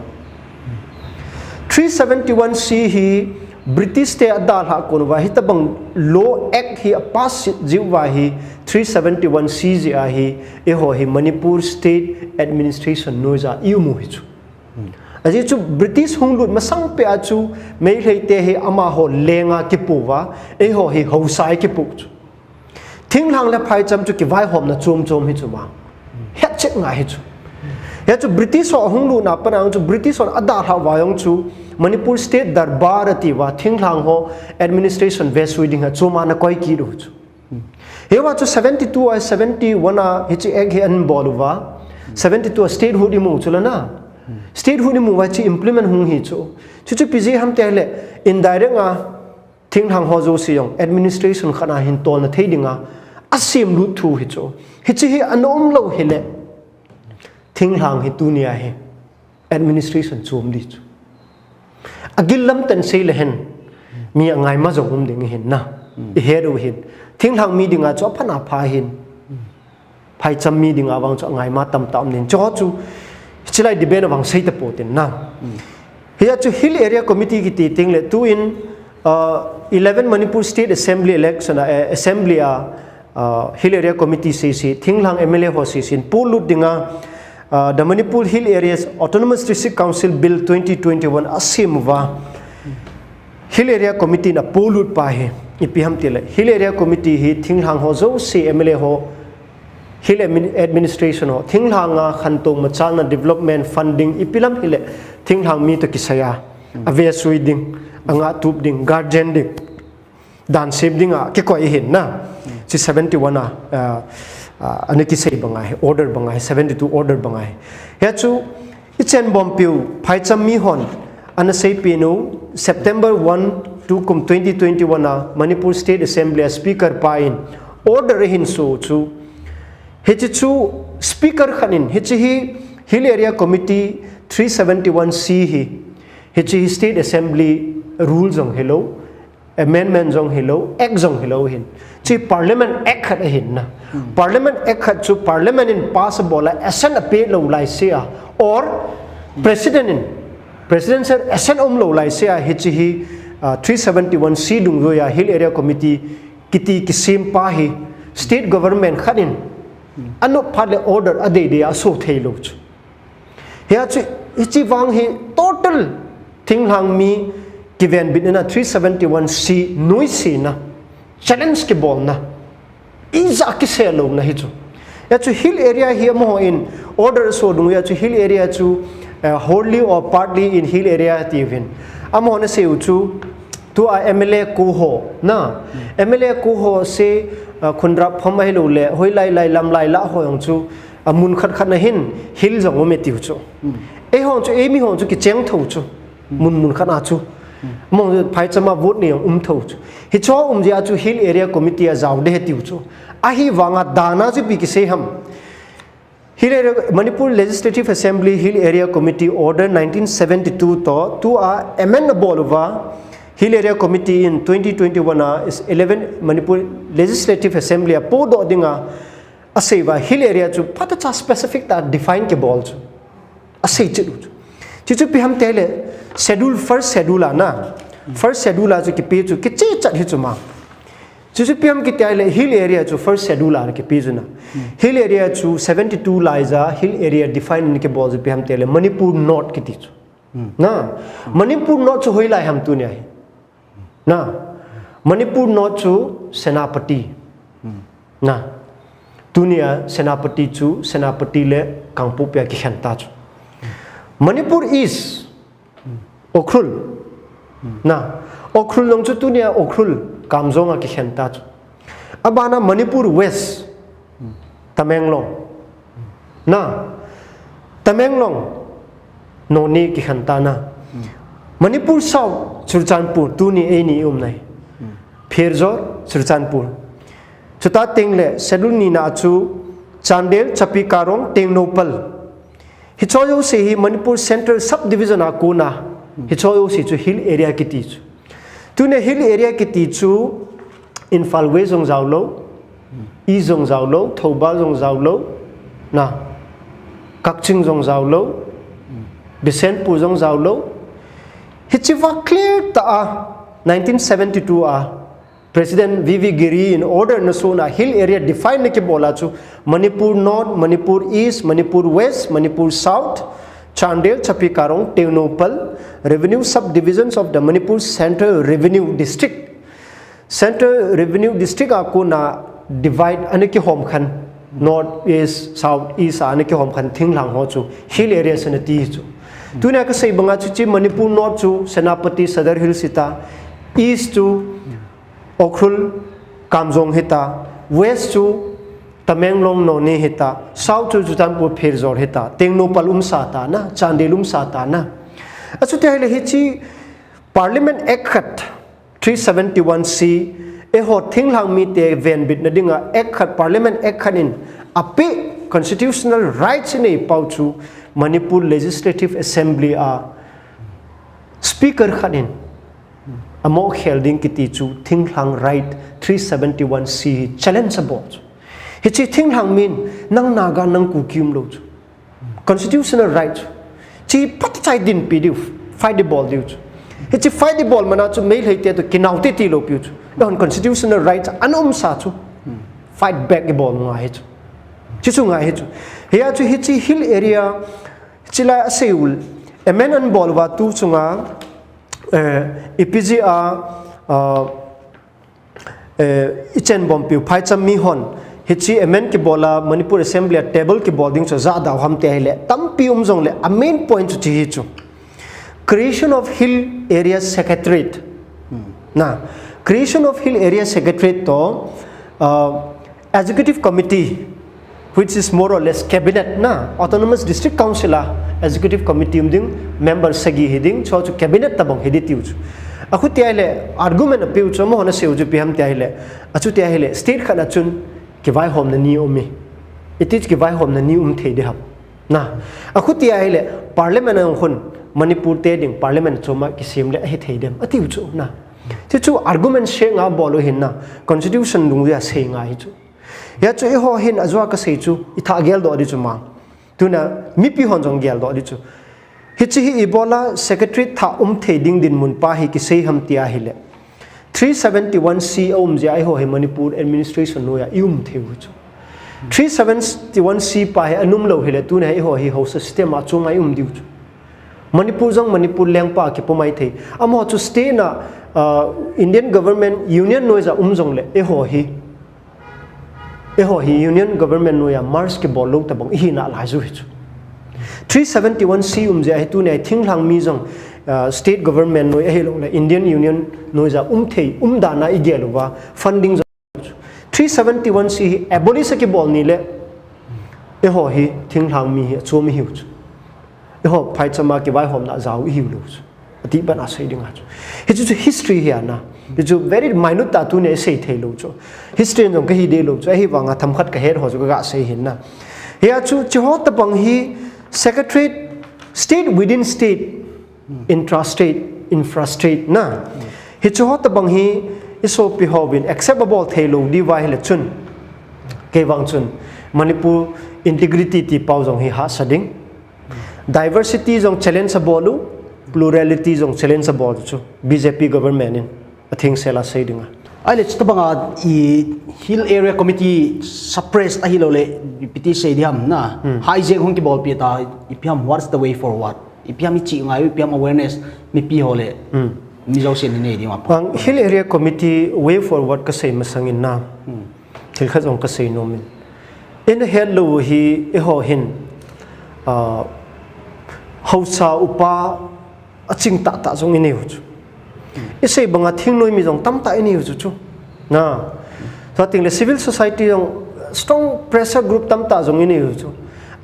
Three seventy-one C hi British te adalhah kon uva hitabang law act hi apass jiuva hi three seventy-one C jia hi eiho hi Manipur state administration noiya ium u hi chu. Ajeh chu British hung lut masang peh a chu Meitei te hi amaho lenga kipu uva, eiho hi haosa a kipu chu. Thinglhang le phaicham chu kivaihomna chom chom hi chu ma. Hetchet ngai hi chu. Hia chu British ho hung lutna pana chu British ho adalhah uva jong chu Manipur State Darbar atiuva thinglhang ho administration vesui ding a chom a ana koi kit u chu. Hiva chu seventy-two a seventy-one a hichi act hi ana bol uva. Seventy-two a statehood imu chu lana. Statehood imu uva chi implement hung hi chu. Chuchu ipi jeh ham tile indirect a thinglhang ho jouse jong administration khat a hin tolna thei dinga asem lut thu hi chu. Hichi hi ana umlou hile thinglhang hi tunia hi administration chom di chu. Agil lam tah in seile hen mi angaima jong um ding ahin na. Ihet u hin. Thinglhang mi dinga chu aphat apha hin. Phaicham mi dinga vang chu angaima tamtah um ding. Chu chu, chilai debate a vang sei tapou tin na. Hia chu Hill Area Committee kiti teng le tuin, uh, eleven Manipur State Assembly election a, eh, Assembly a, uh, Hill Area Committee seise, thinglhang M L A ho seise, polut dinga, uh, the Manipur Hill Areas Autonomous District Council Bill twenty twenty-one asem uva. Hill Area Committee in apolut pa hi, ipi ham tile. Hill Area Committee hi thinglhang ho jouse M L A ho Hill admin-, administration ho, thinglhang a khantou machalna development funding ipi lam hile, thinglhang mi toh kisai a, avesui ding, angatup ding, guardian ding, dansep ding a, kikoi ahin na. Chi seventy-one a, ah, ah, ana kisei banga hi, order banga hi, seventy-two order banga hi. Hia chu, Ichenbompiu, phaicham mi hon, ana seipeh u, September one, tukum twenty twenty-one a Manipur State Assembly a Speaker pa in order ahin so chu. Hichi chu Speaker khat in, hichi hi Hill Area Committee three seventy-one C hi, hichi hi State Assembly rule jong hilou, amendment jong hilou, act jong hilou hin. Chi Parliament Act khat ahin na. Parliament Act khat chu Parliament in pass abol a assent apeh lou laisea, or President in, Presidential assent umlou laisea, hichi hi, ah, three seventy-one C dungjuia Hill Area Committee kiti kisem pa hi State Government khat in anop phat le order adei dei a aso thei lou chu. Hia chu, hichi vang hi total thinglhang mi kivenbitna three seventy-one C nuisatna, challenge kibolna, ija kisel louna hi chu. Hia chu Hill Area hi amaho in order so dunguia chu Hill Area chu, eh, wholly or partly in Hill Area tiuvin. Amaho in asei u chu, tua M L A ko ho, na, M L A ko ho se, ah, khunrap phom ahilou le, hoilai lai lamlai lah ho jong chu, a mun khat khat na hin hill jong um e tiu chu. Eiho chu, eimi ho chu kicheng tho chu. Mun mun khat na chu. Mong chu phaicham a vote nei jong um tho chu. Hicho umjia chu Hill Area Committee a jao ding ahi tiu chu. Ahivanga dan a chu ipi kisei ham. Hill Area, Manipur Legislative Assembly Hill Area Committee Order nineteen seventy-two toh, tua amend abol uva, Hill Area Committee in twenty twenty-one a is eleven Manipur Legislative Assembly a podoh dinga, asei uva Hill Area chu phatah a specific tah a define kibol chu. Asei chet u chu. Chuchu ipi ham tile, schedule, first schedule a na. First schedule a chu kipe chu, kicheh chet hi chu ma. Chuchu ipi ham kiti ahile Hill Area chu first schedule a kipe chu na. Hill Area chu seventy-two laija Hill Area define in kibol chu ipi ham tile Manipur North kiti chu. Na, Manipur North chu hoilai ham tunia hi. Na, Manipur North chu Senapati. Na, tunia Senapati chu, Senapati le Kangpokpi a kikhen ta chu. Manipur East, Ukhrul. Na, Ukhrul jong chu tunia Ukhrul, Kamjong a kikhen ta chu. Abana Manipur West. Tamenglong. Na, Tamenglong, Noney kikhen ta na. Manipur South, Churachandpur, tuni eini i um nai. Pherzawl, Churachandpur. Chuti teng le, Schedule nina chu, Chandel, Chapi Karong, Tengnoupal. Hiche jouse hi Manipur Central Subdivision a kona. Hiche jouse chu Hill Area kiti chu. Tuni Hill Area kiti chu Imphal West jong jao lou, East jong jao lou, Thoubal jong jao lou, na, Kakching jong jao lou, Bishnupur jong jao lou. Hiche va clear tah a nineteen seventy-two a President V V Giri in order na suna Hill Area define na kibol a chu Manipur North, Manipur East, Manipur West, Manipur South, Chandel, Chapi Karong, Tengnoupal, revenue subdivisions of the Manipur Central Revenue District. Central Revenue District a kona divide ana kihom khan, North, East, South, East a ana kihom khan thinglhang ho chu Hill Areas ana ti chu. Tuni a kasei banga chu hiche Manipur North chu Senapati, Sadar Hills hita, East chu Ukhrul, Kamjong hita, West chu Tamenglong, Noney hita, South chu Churachandpur, Pherzawl hita, Tengnoupal umsa ta na, Chandel umsa ta na. Achuti ahile hiche Parliament Act khat, three seventy-one C, eiho thinglhang mite venbitna dinga Act khat, Parliament Act khat in apeh constitutional rights inei pau chu Manipur Legislative Assembly a Speaker khat in amo khel ding kiti chu thinglhang right three seventy-one C hi challenge abol chu. Hiche thinglhang min nang Naga, nang Kuki umlou chu. Constitutional right chu. Hiche phatah chai dinpi diu, fight ibol diu chu. Hiche fight ibol mana chu Meitei te toh kinao titi lou piu chu. Don constitutional right ana umsa chu. Fight back ibol ngai hi chu. Hichu ngai hi chu. Hia chu hiche Hill Area, hiche lai asei u, amend ana bol uva tu chunga, eh, ipi jeh a, ah, eh, ichenbompiu phaicham mi hon, hiche amend kibol a Manipur Assembly a table kibol ding chu ajah dau ham ti ahile, tampi um jongle, a main point chu hiche hi chu. Creation of Hill Area Secretariat. Na, creation of Hill Area Secretariat toh, uh, Executive Committee, which is more or less cabinet na, Autonomous District Council a Executive Committee um ding, member sagi hi ding, chu chu cabinet tabang hi ding tiu chu. Achuti ahile argument apiu chu, amahon asei u chu ipi ham ti ahile, achuti ahile, state khat a chun kivaihomna ni um e. Iti chu kivaihomna ni um thei ding ham. Na, achuti ahile, Parliament a jong khun, Manipur te ding, Parliament chom a kisem le ahi thei dem, atiu chu, na. Hichu argument seng a bol u ahin na, Constitution dungjui a sei ngai hi chu. Hia chu eiho hin ajou a kasei chu, itha geldoh ding chu mang. Tuna, mipi hon jong geldoh ding chu. Hiche hi ibola Secretariat thah um thei ding dinmun pa hi kisei ham ti ahile. Three seventy-one C aum jeh a eiho hi Manipur administration noiya i um thei u chu. Three seventy-one C pa hi ana um lou hile tuna hi eiho hi haosa system a chunga i um diu chu. Manipur jong Manipur lengpa kipumai thei. Amaho chu state na, ah, Indian government union noiya um jongle eiho hi Eiho hi Union Government noiya merge kibol lou tabang ihi nalai ju hi chu. Three seventy-one C um jeh a hi tuni a hi thinglhang mi jong, ah, state government noi ahilouleh Indian Union noiya um thei, um dan a igel uva funding jong. Three seventy-one C hi abolish akibol nile eiho hi thinglhang mi hi achom ihiu chu. Eiho phaicham a kivaihomna jao ihiu lou chu. Ati bana sei ding a chu. Hichu chu history hi ana. Hichu very minute ta tuni a isei thei lou chu. History jong kahi deh lou chu. Ahivanga themkhat kahet ho chu kaga sei hin na. Hia chu hiche ho tabang hi secretariat, state within state, intrastate, infrastate na. Hiche ho tabang hi isopi hon accept abol thei lou diu va ahile chun. Keivang chun Manipur integrity ti pau jong hi hahsa ding. Diversity jong challenge abol u, plurality jong challenge abol u chu B J P government in atheng sel a sei ding a. Ahile chutabang a i Hill Area Committee suppress ahilouleh ipi ti sei ding ham na. Hmm. Hijack hung kibolpi ta ipi ham, what's the way forward? Ipi ham iche ngai u, ipi ham awareness mipi ho le. Hmm. Mi jousen inei ding a. Ang Hill Area Committee way forward kasei masang in na. Hmm. Thil khat jong kasei nom in. Ina het lou hi eiho hin, ah, haosa upa aching tahtah jong inei u chu. Isei banga thingnoi mi jong tamtah inei u chu chu. Na. Tua teng le civil society jong, Strong pressure group tamtah jong inei u chu.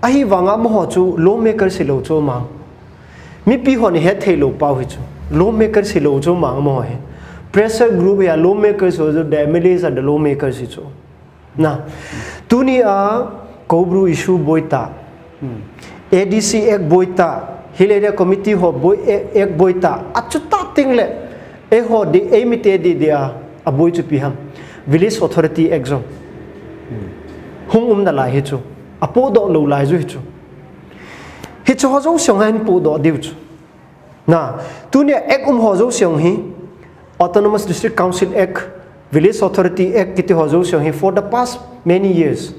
Ahivanga amaho chu lawmakers hilou chu mang. Mipi hon ihet thei lou pau hi chu. Lawmakers hilou chu mang amaho hi. Pressure group ya lawmakers ho chu, the M L As are the lawmakers hi chu. Na. Tunia Koubru issue boi ta. A D C Act boi ta. Hill Area Committee ho boi, Act boi ta. Achuti teng le. Eiho di, eimi te di dia. Aboi chu ipi ham. Village Authority Act jong hung um nalai hi chu. Apohdoh lou lai chu hi chu. Hiche ho jouse hung hin pohdoh diu chu. Na, tunia Act um ho jouse hi, Autonomous District Council Act, Village Authority Act kiti ho jouse hi for the past many years.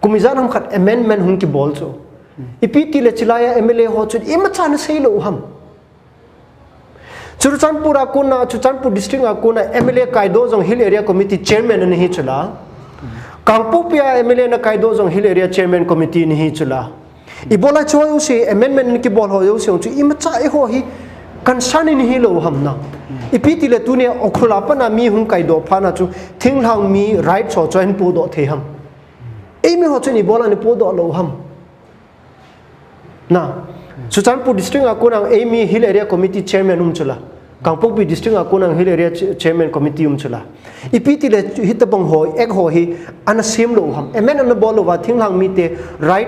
Kum ijat ham khat amendment hung kibol chu. Ipi tile chulaiya M L A ho chun imacha ana sei lou ham. Churachandpur a kona, Churachandpur district a kona M L A kaidoh jong Hill Area Committee chairman ana hi chula. Kangpokpi a M L A ana kaidoh jong Hill Area chairman committee ana hi chula. Ibola chu jouse amendment ana kibol ho jouse chu imacha eiho hi concern ana hi lou ham na. Ipi tile tunia Ukhrul a pat a mi hung kaidoh phat na chu thinglhang mi rights ho chu ahin pohdoh thei ham. Eimi ho chun ibola ana pohdoh lou ham. Na, Churachandpur district a kona eimi Hill Area Committee chairman um chula. Kangpokpi district a kona Hill Area ch-, chairman committee um chula. Ipi tile hitabang ho, Act ho hi ana sem lou ham. Amend ana bol louva thinglhang mite right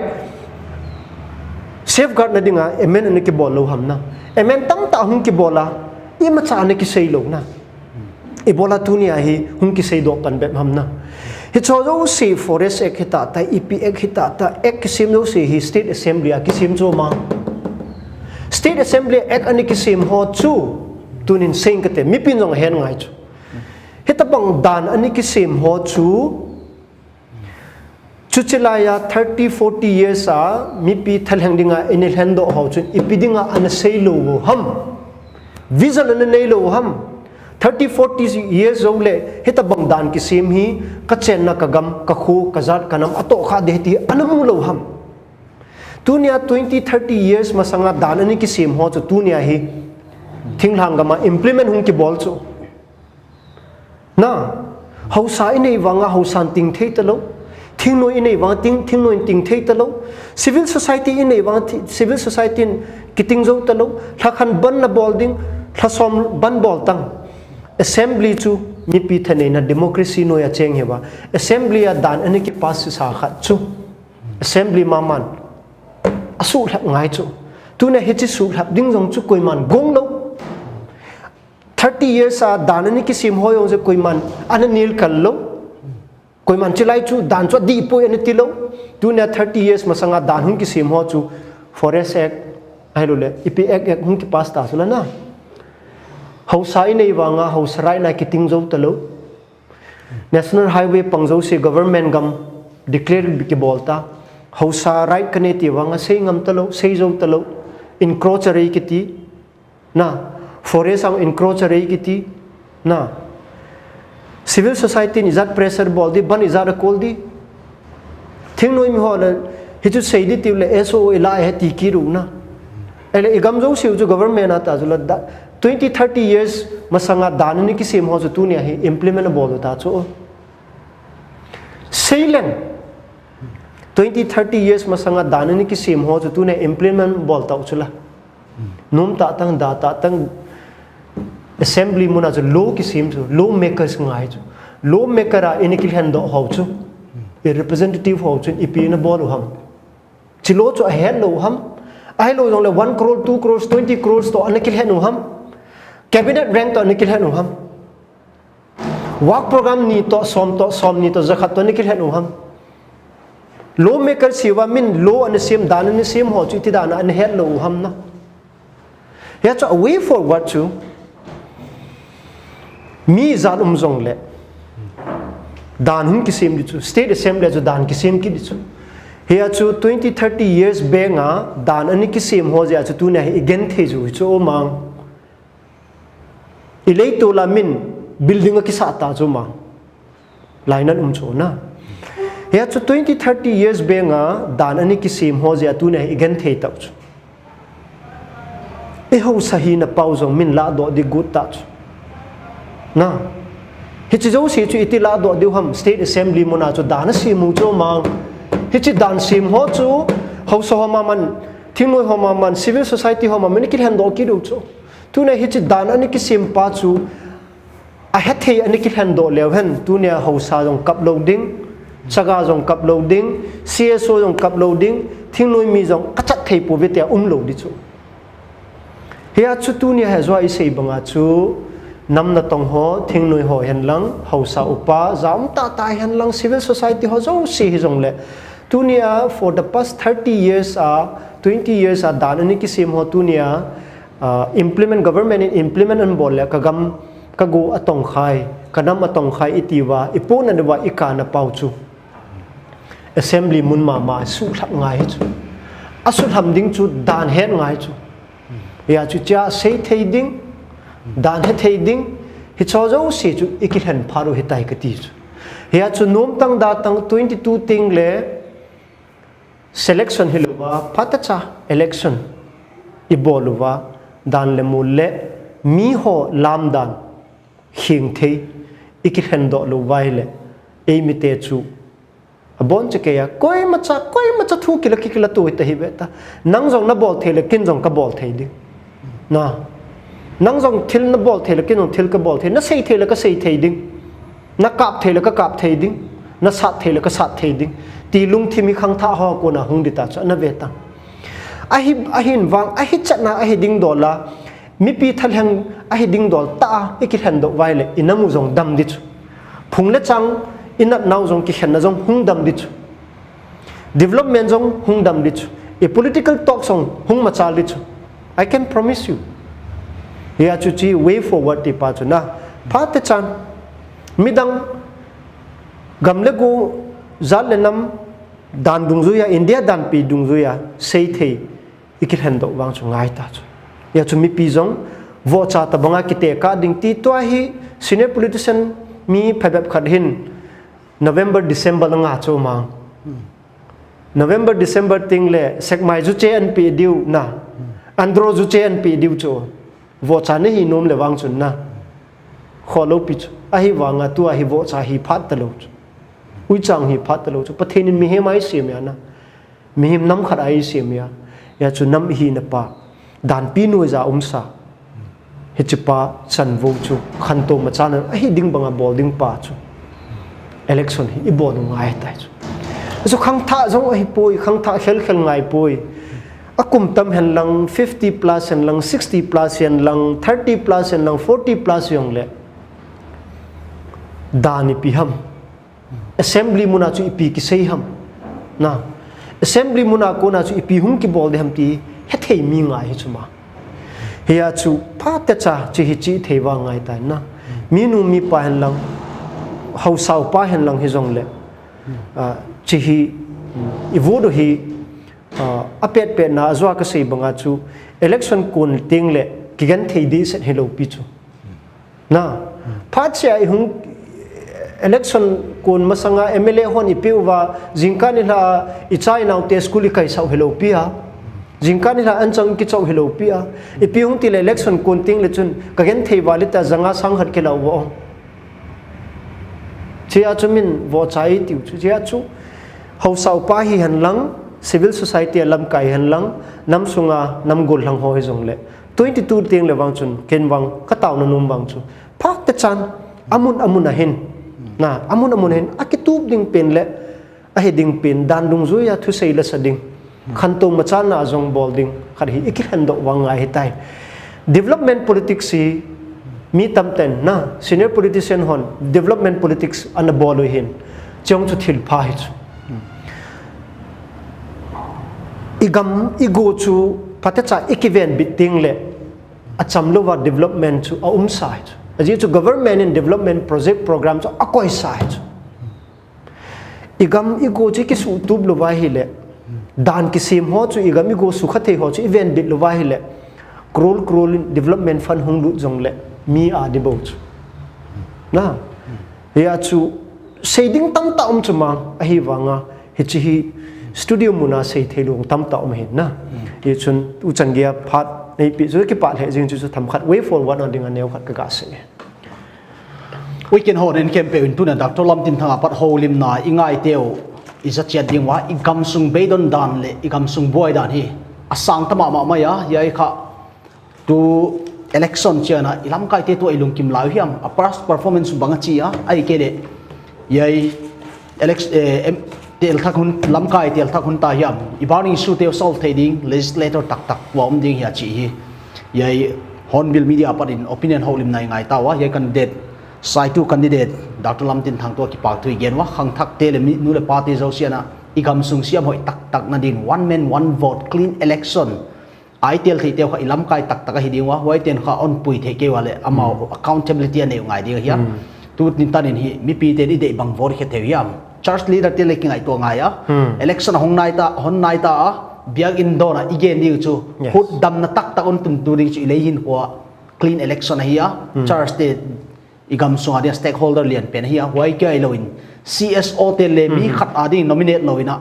safeguard na dinga amend ana kibol lou ham na. Amend tamtah hung kibol a, imacha ana kisei lou na. Ibola tunia hi hung kiseidoh pan bep ham na. Hiche ho jouse Forest Act hita ta, ipi Act hita ta, Act kisem jouse hi State Assembly a kisem chu mang. State Assembly Act ana kisem ho chu tunin sei kate, mipin jong ahet ngai chu. Hitabang dan ana kisem ho chu Chuche laiya thirty, forty years a mipi thalheng dinga eina lhendoh ho chun ipi dinga ana sei lou u ham. Vision ana nei lou u ham. Thirty, forty years jou le hitabang dan kisem hi kachenna kagam, kakho, kajat, kanam atohkha ding ahi ti ana mu lou u ham. Tunia twenty, thirty years masanga dan ana kisem ho chu tunia hi thinglhang gama implement hung kibol chu. Na, haosa inei vanga haosan ting thei talou. Thingnoi inei vanga ting, thingnoi ting thei talou. Civil society inei vanga thi-, civil society in kiting jou talou. Lhakhat bandh nabol ding, lhasom bandh bol tang. Assembly chu mipi thaneina democracy noiya cheng ahi uva. Assembly a dan ana kipass sa khat chu. Assembly maman. Asuhlhap ngai chu. Tunia hiche suhlhap ding jong chu koiman gong lou. Thirty years a dan ana kisem ho jong chu koiman ana nilkal lou. Koiman chulai chu dan chu adih poi ana ti lou. Tunia thirty years masanga dan hung kisem ho chu Forest Act, ahilou le, ipi Act, Act hung kipass ta chu la na. Haosa inei vanga haosa right na kiting jou talou. National Highway pang jouse government gam declare kibol ta. Haosa right kanei ti vanga sei ngam talou, sei jou talou. Encroach a rei kiti. Na, forest ang encroach a rei kiti. Na, civil society in ijat pressure bol di, bandh ijat a kol di. Thingnoi mi ho le, hichu sei di tiu le S O O ila he ti kit u na. Ele igam jouse u chu government a ta chu la da, twenty, thirty years masanga dan ana kisem ho chu tunia hi implement abol u ta chu. Sei leng. Twenty, thirty years masanga dan ana kisem ho chu tunia implement bol tau chu la. Nom tah tang, da tah tang, assembly muna chu law kisem chu, law makers ngai chu. Law maker a eina kilhendoh ho chu. I representative ho chun ipi ana bol u ham. Hiche law chu ahet lou u ham. Ahilou jongle one crore, two crores, twenty crores toh ana kilhen u ham. Cabinet rank toh ana kilhen u ham. Work program ni toh, som toh, som ni toh, jakhat toh ana kilhen u ham. Law maker hiuva min law ana sem, dan ana sem ho chu iti dan a ana het lou u ham na. Hia chu a way forward chu mi ijat um jongle dan hung kisem di chu, State Assembly a chu dan kisem kit di chu. Hia chu twenty, thirty years beng a dan ana kisem ho jeh a chu tunia hi igenthei u hi chu mang. Ileitol a min building akisah ta chu mang. Lainat um chu na. Hia chu twenty, thirty years beng a dan ana kisem ho jeh a tunia hi igenthei tau chu. Ihaosa hina pau jong min ladoh di got ta chu. Na. Hiche jouse chu iti ladoh diu ham, State Assembly muna chu dan asem u chu mang. Hiche dan sem ho chu, haosa ho maman, thingnoi ho maman, civil society ho maman, ana kilhen doh kit u chu. Tunia hiche dan ana kisem pa chu, ahethei ana kilhen doh leu hen, tunia haosa jong kap lou ding, chaga jong kap lou ding, C S O jong kap lou ding, thingnoi mi jong kachat thei pouve tia um lou ding chu. Hia chu tunia hi ajou a isei banga chu, nam natong ho, thingnoi ho hihen lang, haosa upa, ja um tah tah hihen lang, civil society ho jouse hijongle. Tunia for the past thirty years a, twenty years a, dan ana kisem ho tunia, ah, implement, government in implement ana bol le, ka gam, ka go atongkhai, ka nam atongkhai iti uva, ipohna diuva ikana pau chu. Assembly mun mama suhlhap ngai hi chu. Asuhlham ding chu dan het ngai chu. Hia chu chia sei thei ding, dan he thei ding, hicho jouse chu ikilhen phat u hitai kati chu. Hia chu nom tang da tang twenty two teng le selection hilouva, phatecha election ibol uva, dan le mol le miho lam dan kheng thei ikilhen doh lou uva ahile, eimite chu abon chekei a, koimacha, koimacha thu kila, kikila to hita hi ve ta. Nang jong nabol thei le, ken jong kabol thei ding. Na. Nang jong thil nabol thei le, ken jong thil kabol thei. Nasei thei le, kasei thei ding. Nakap thei le, kakap thei ding. Nasat thei le, kasat thei ding. Ti lungthim hi khangthah ho a kona hung ding ta chu, ana ve ta. Ahi, ahin vang, ahichatna, ahi ding dol a. Mipi thalheng ahi ding dol tah a, ikilhen doh uva ahile, inam u jong dam ding chu. Phung le chang, inatnau jong kikhenna jong hung dam ding chu. Development jong hung dam ding chu. I political talk jong hung machal ding chu. I can promise you. Hia chu chi way forward ti pa chu na. Phatechan. Midang gam le go jat le nam dan dungjuia, India danpi dungjuia, sei thei ikilhen doh vang chu ngai ta chu. Hia chu mipi jong vohcha tabanga kitekah ding ti tua hi senior politician mi phabep khat hin November, December langa chu mang. November, December teng le sekmai ju che anpe diu na. Andro ju che anpe diu chu. Vohcha nahi nom le vang chun na. Kholou pi chu. Ahivanga tua hi vohcha hi phat talou chu. Uichang hi phat talou chu. Pathen in mihem a eisem a na. Mihem nam khat a eisem a, hia chu nam ihina pa, danpi noija umsa. Hiche pa chanvo chu, khantou machalna, ahi ding banga bol ding pa chu. Election hi ibol u ngai tai chu. Chu khangthah jong ahipoi, khangthah khel khel ngai poi. Akum tam hen lang, fifty plus hen lang, sixty plus hen lang, thirty plus hen lang, forty plus jong le. Dan ipi ham. Assembly muna chu ipi kisei ham. Na. Assembly muna kona chu ipi hung kibol ding ham ti hethei mi ngai hi chu ma. Hia chu phatecha chi hi chi thei va ngai tai na. Minu mipa hen lang, haosa upa hen lang hijongle. Ah, chi hi, i vote u hi, ah, apet pet na ajou a kasei banga chu election kon teng le kigenthei dehset hilou pi chu. Na, phat chia ihung election kon masanga M L A hon ipi uva, jingkah nilhah a icha inaote school ikaisah u hilou pi a. Jingkah nilhah a anchang kichoh u hilou pi a. Ipi hung tile election kon teng le chun kagenthei val ita janga sang khat kila uva ong. Chia chu min vohcha itiu chu chia chu. Haosa upa hihen lang, civil society a lamkai hihen lang, nam sunga nam gollhang ho hijongle. Twenty two teng le vang chun, ken vang, kataona nom vang chu. Phatechan, amun amun ahin. Na, amun amun ahin, akitup ding pen le, ahi ding pen, dan dungjuia thusei lasa ding. Khantou machalna jong bol ding, khat hi ikilhen doh vang ngai hitai. Development politics hi, mi tamten na, senior politician hon, development politics ana bol u hin, chong chu thilpha hi chu. Igam, igo chu, phatecha ikivenbit teng le, achamlouva development chu aumsa hi chu. Ajeh chu government in development project program chu akoisa hi chu. Igam igo chu ikisuhtup louva ahile. Dan kisem ho chu igam igo sukha thei ho chu ivenbit louva ahile. Crore crore in development fund hung lut jongle mi adi bou chu. Na. Hia chu sei ding tamtah um chu mang ahivanga. Hiche hi studio muna sei theilou tamtah um ahin na. Hichun uchan geiya phat neipi chu kipah lheh jing chu chu themkhat way forward na dinga neokhat kaga sei. Weekend ho nen kempeu in tuna Doctor Lamtinthang apat houlimna i ngaiteu i jachiat ding uva, i gamsung beidon dan le i gamsung buai dan hi asang tama mama a, hiai kha tu election chiana i lamkaite tua i lungkim lai hiam, a past performance banga chi a, ahihkeileh hiai elec-, eh, em, tel thak hun, lamkai tel thak hun ta hiam, i burning issue teu solve thei ding legislator taktak tua um ding hia chi hi. Hiai Hornbill Media apat in opinion houlimna i ngai tauva, hiai candidate Saitu candidate Doctor Lamtinthang tua kipahthu i gen uva, khangthakte le mi, nu le pate zosiana i gamsung siam hoih taktak na din one man one vote clean election a i tel thei teu kha i lamkai taktak ahi ding uva, huaiten kha onpui thei kei uva le amau accountability a nei u ngai ding ahi a. Tu tin tanin hi mipiten i deih bang vote khe thei hiam. Church leader te le kingaihtuah ngai a. Election a hong nai ta, hon nai ta a, biakin dona i gen ding chu, hutdamna taktak on tuntu ding chu i lei hin kua clean election ahi a. Church te i gamsunga dia stakeholder lian pen ahi a, huai kia iloin C S O te le mi khat a ding nominate loin a,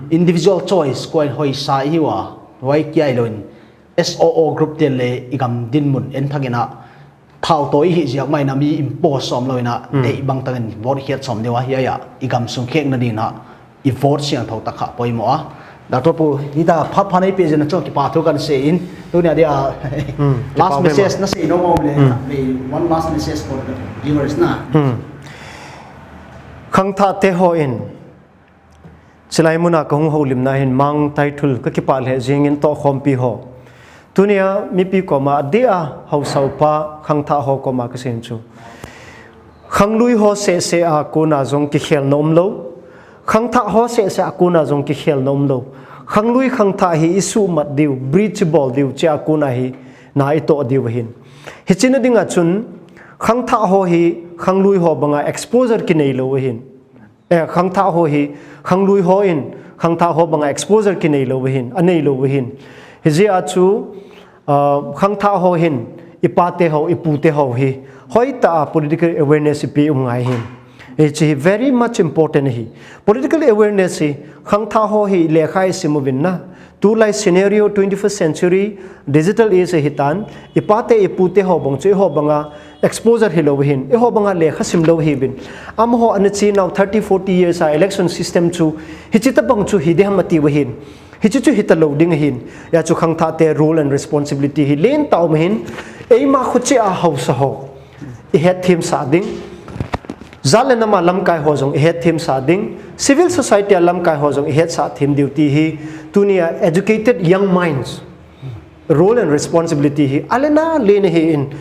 individual choice kuain hoisa i hi uva, huai kia iloin S O O group te le i gam dinmun en thangin a, thau to i hi ziak maina mi impose som loin a, deih bang tangin vote hiat som deuh a, hiai a i gamsung khekna dina i vote siangthou tak kha poimoh a. Doctor Pu, hita phat phat nei pe jena chong kipahthu kan sei in, tunia dia last message na sei nom om le, one last message for the viewers na. Khangthakte ho in, chilai muna ka hung houlimna hin mang taithul ka kipah lheh jingin tohkhompi ho. Tunia mipi koma dia hausa upa khangthak ho koma ka sei chu. Khanglui ho sehseh a kona jong kikhelna umlou. Khangthak ho sehseh a kona jong kikhelna umlou. Khanglui khangthak hi i suhmat diu, bridge bol diu, chea kona hi na i toh diu ahin. Hichina dinga chun, khangthak ho hi khanglui ho banga exposure kinei lou ahin. Eh, khangthak ho hi, khanglui ho in, khangthak ho banga exposure kinei lou ahin, anei lou ahin. Hijeh a chu, ah, khangthak ho hin, i pate ho, i pute ho hi, hoitah a political awareness i pe um ngai hin. Hichi hi very much important hi. Political awareness hi, khangthak ho hi, lekha i sim uvin na. Tulai scenario twenty-first century digital age ahitan, i pate i pute ho bang chu i ho banga exposure hilou hin, i ho banga lekha simlou hiuvin. Amaho ana chenau thirty, forty years a election system chu, hichi tabang chu hi ding ham ati uva hin. Hichi chu hita lou ding ahin. Hia chu khangthakte role and responsibility hi lentah um ahin. Eima khochea hausa ho i hetthem sah ding. Jat le nam a lamkai ho jong i hetthem sah ding. Civil society a lamkai ho jong i hetsah them diu ti hi. Tunia educated young minds role and responsibility hi alen alen ahin.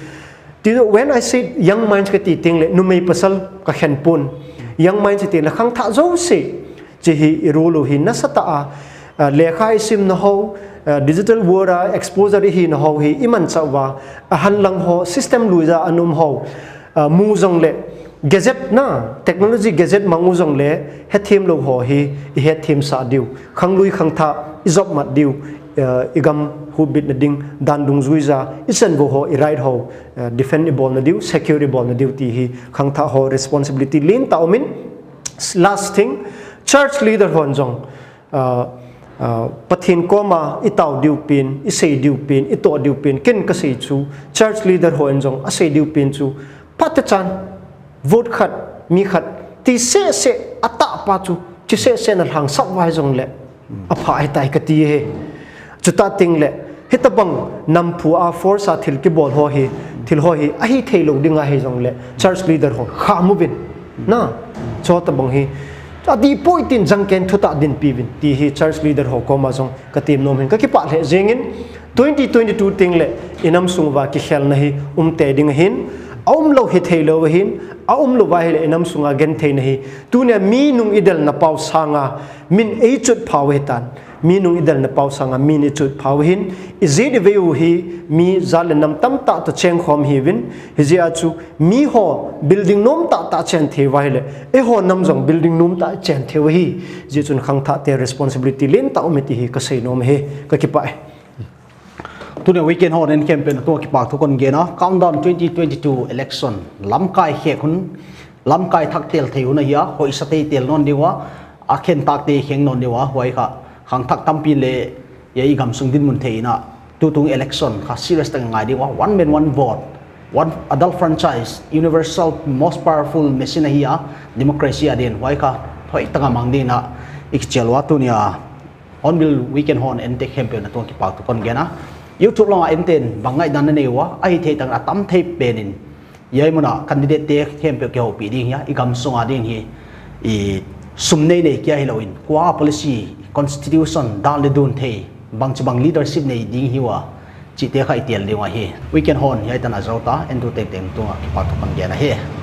Ti, when I say young minds kati teng le, numei pasal ka khen pon. Young minds ti le khangthak jouse. Chi hi i role u hi nasatah a, ah, lekha i simna ho, ah, digital world a exposure i hina ho hi i manchah uva, ahanlang ho, system luija a um ho, ah, mu jongle, gadget na, technology gadget mang u jongle, hetthem lou ho hi, i hetthem sah diu, khanglui khangthak, i jopmat diu, ah, i gam huhbitna ding, dan dungjuija, i chanvo ho, i right ho, ah, defend i bolna diu, secure i bolna diu ti hi, khangthak ho responsibility lentah um in, last thing, church leader hon jong, ah, ah, Pathen koma i tao diu pen, i sei diu pen, i toh diu pen, ken ka sei chu, church leader hon jong a sei diu pen chu, phatechan, vote khat, mi khat, ti sehseh, atahpa chu, chi sehseh na lhangsap uva jongle, apha ahitai kati e. Chutah teng le, hitabang namphu a force a thil kibol ho hi, thil ho hi, ahi thei lou ding ahi jongle, church leader ho, kham uvin. Na, chutabang hi, adih poi tin jangken thutah dinpi uvin, ti hi church leader ho koma jong ka tem nom hin, ka kipah lheh jingin, twenty twenty-two teng le, i nam sung uva kikhelna hi, um tei ding ahin, a um lou hi thei lou ahin, a um lou uva hi le, i nam sunga gentheina hi, tunia mi nung i delna pau sanga, min ei chut phau ahitan. Mi nung i delna pau sanga min i chut phau ahin, i jet i vei u hi mi jat le nam tamtah toh chengkhom hiuvin, hijeh a chu mi ho building nom tahtah chen thei uva hi le, eiho nam jong building nom tah chen thei u ahi, hijeh chun khangthakte responsibility lentah um e ti hi ka sei nom e, ka kipah e. Tunia weekend ho nen kempeu na tua kipahthu kon gen a, countdown twenty twenty-two election, lamkai khek hun, lamkai thak tel thei hun ahi a, hoisa tei tel nom diu a, akhen tak tei kheng nom diu a, huai kha, khangthak tampi le, hiai i gamsung dinmun theina, tutung election kha serious tah in ngai diu a, one man one vote. One adult franchise, universal, most powerful machine ahi a, democracy adin, huai kha hoitah a mang dingin ikichel uva tunia Hornbill Weekend Hon ente khempeuh na tung kipa thu kon gen a. YouTube lama enten bang ngaihdan nanei uva, ahithei tah in atam thei pen in hiai muna candidate te khempeuh kihoupi ding hi a, igamsung a ding hi, isum nei nei kia hilou in, kua policy, constitution, dan le dun thei, bangchibang leadership nei ding hiuva, chihte kha itel ding uva hi. Weekend Hon hiai tah in ajou ta, entu tengteng tunga kipa thu kon gen ahi.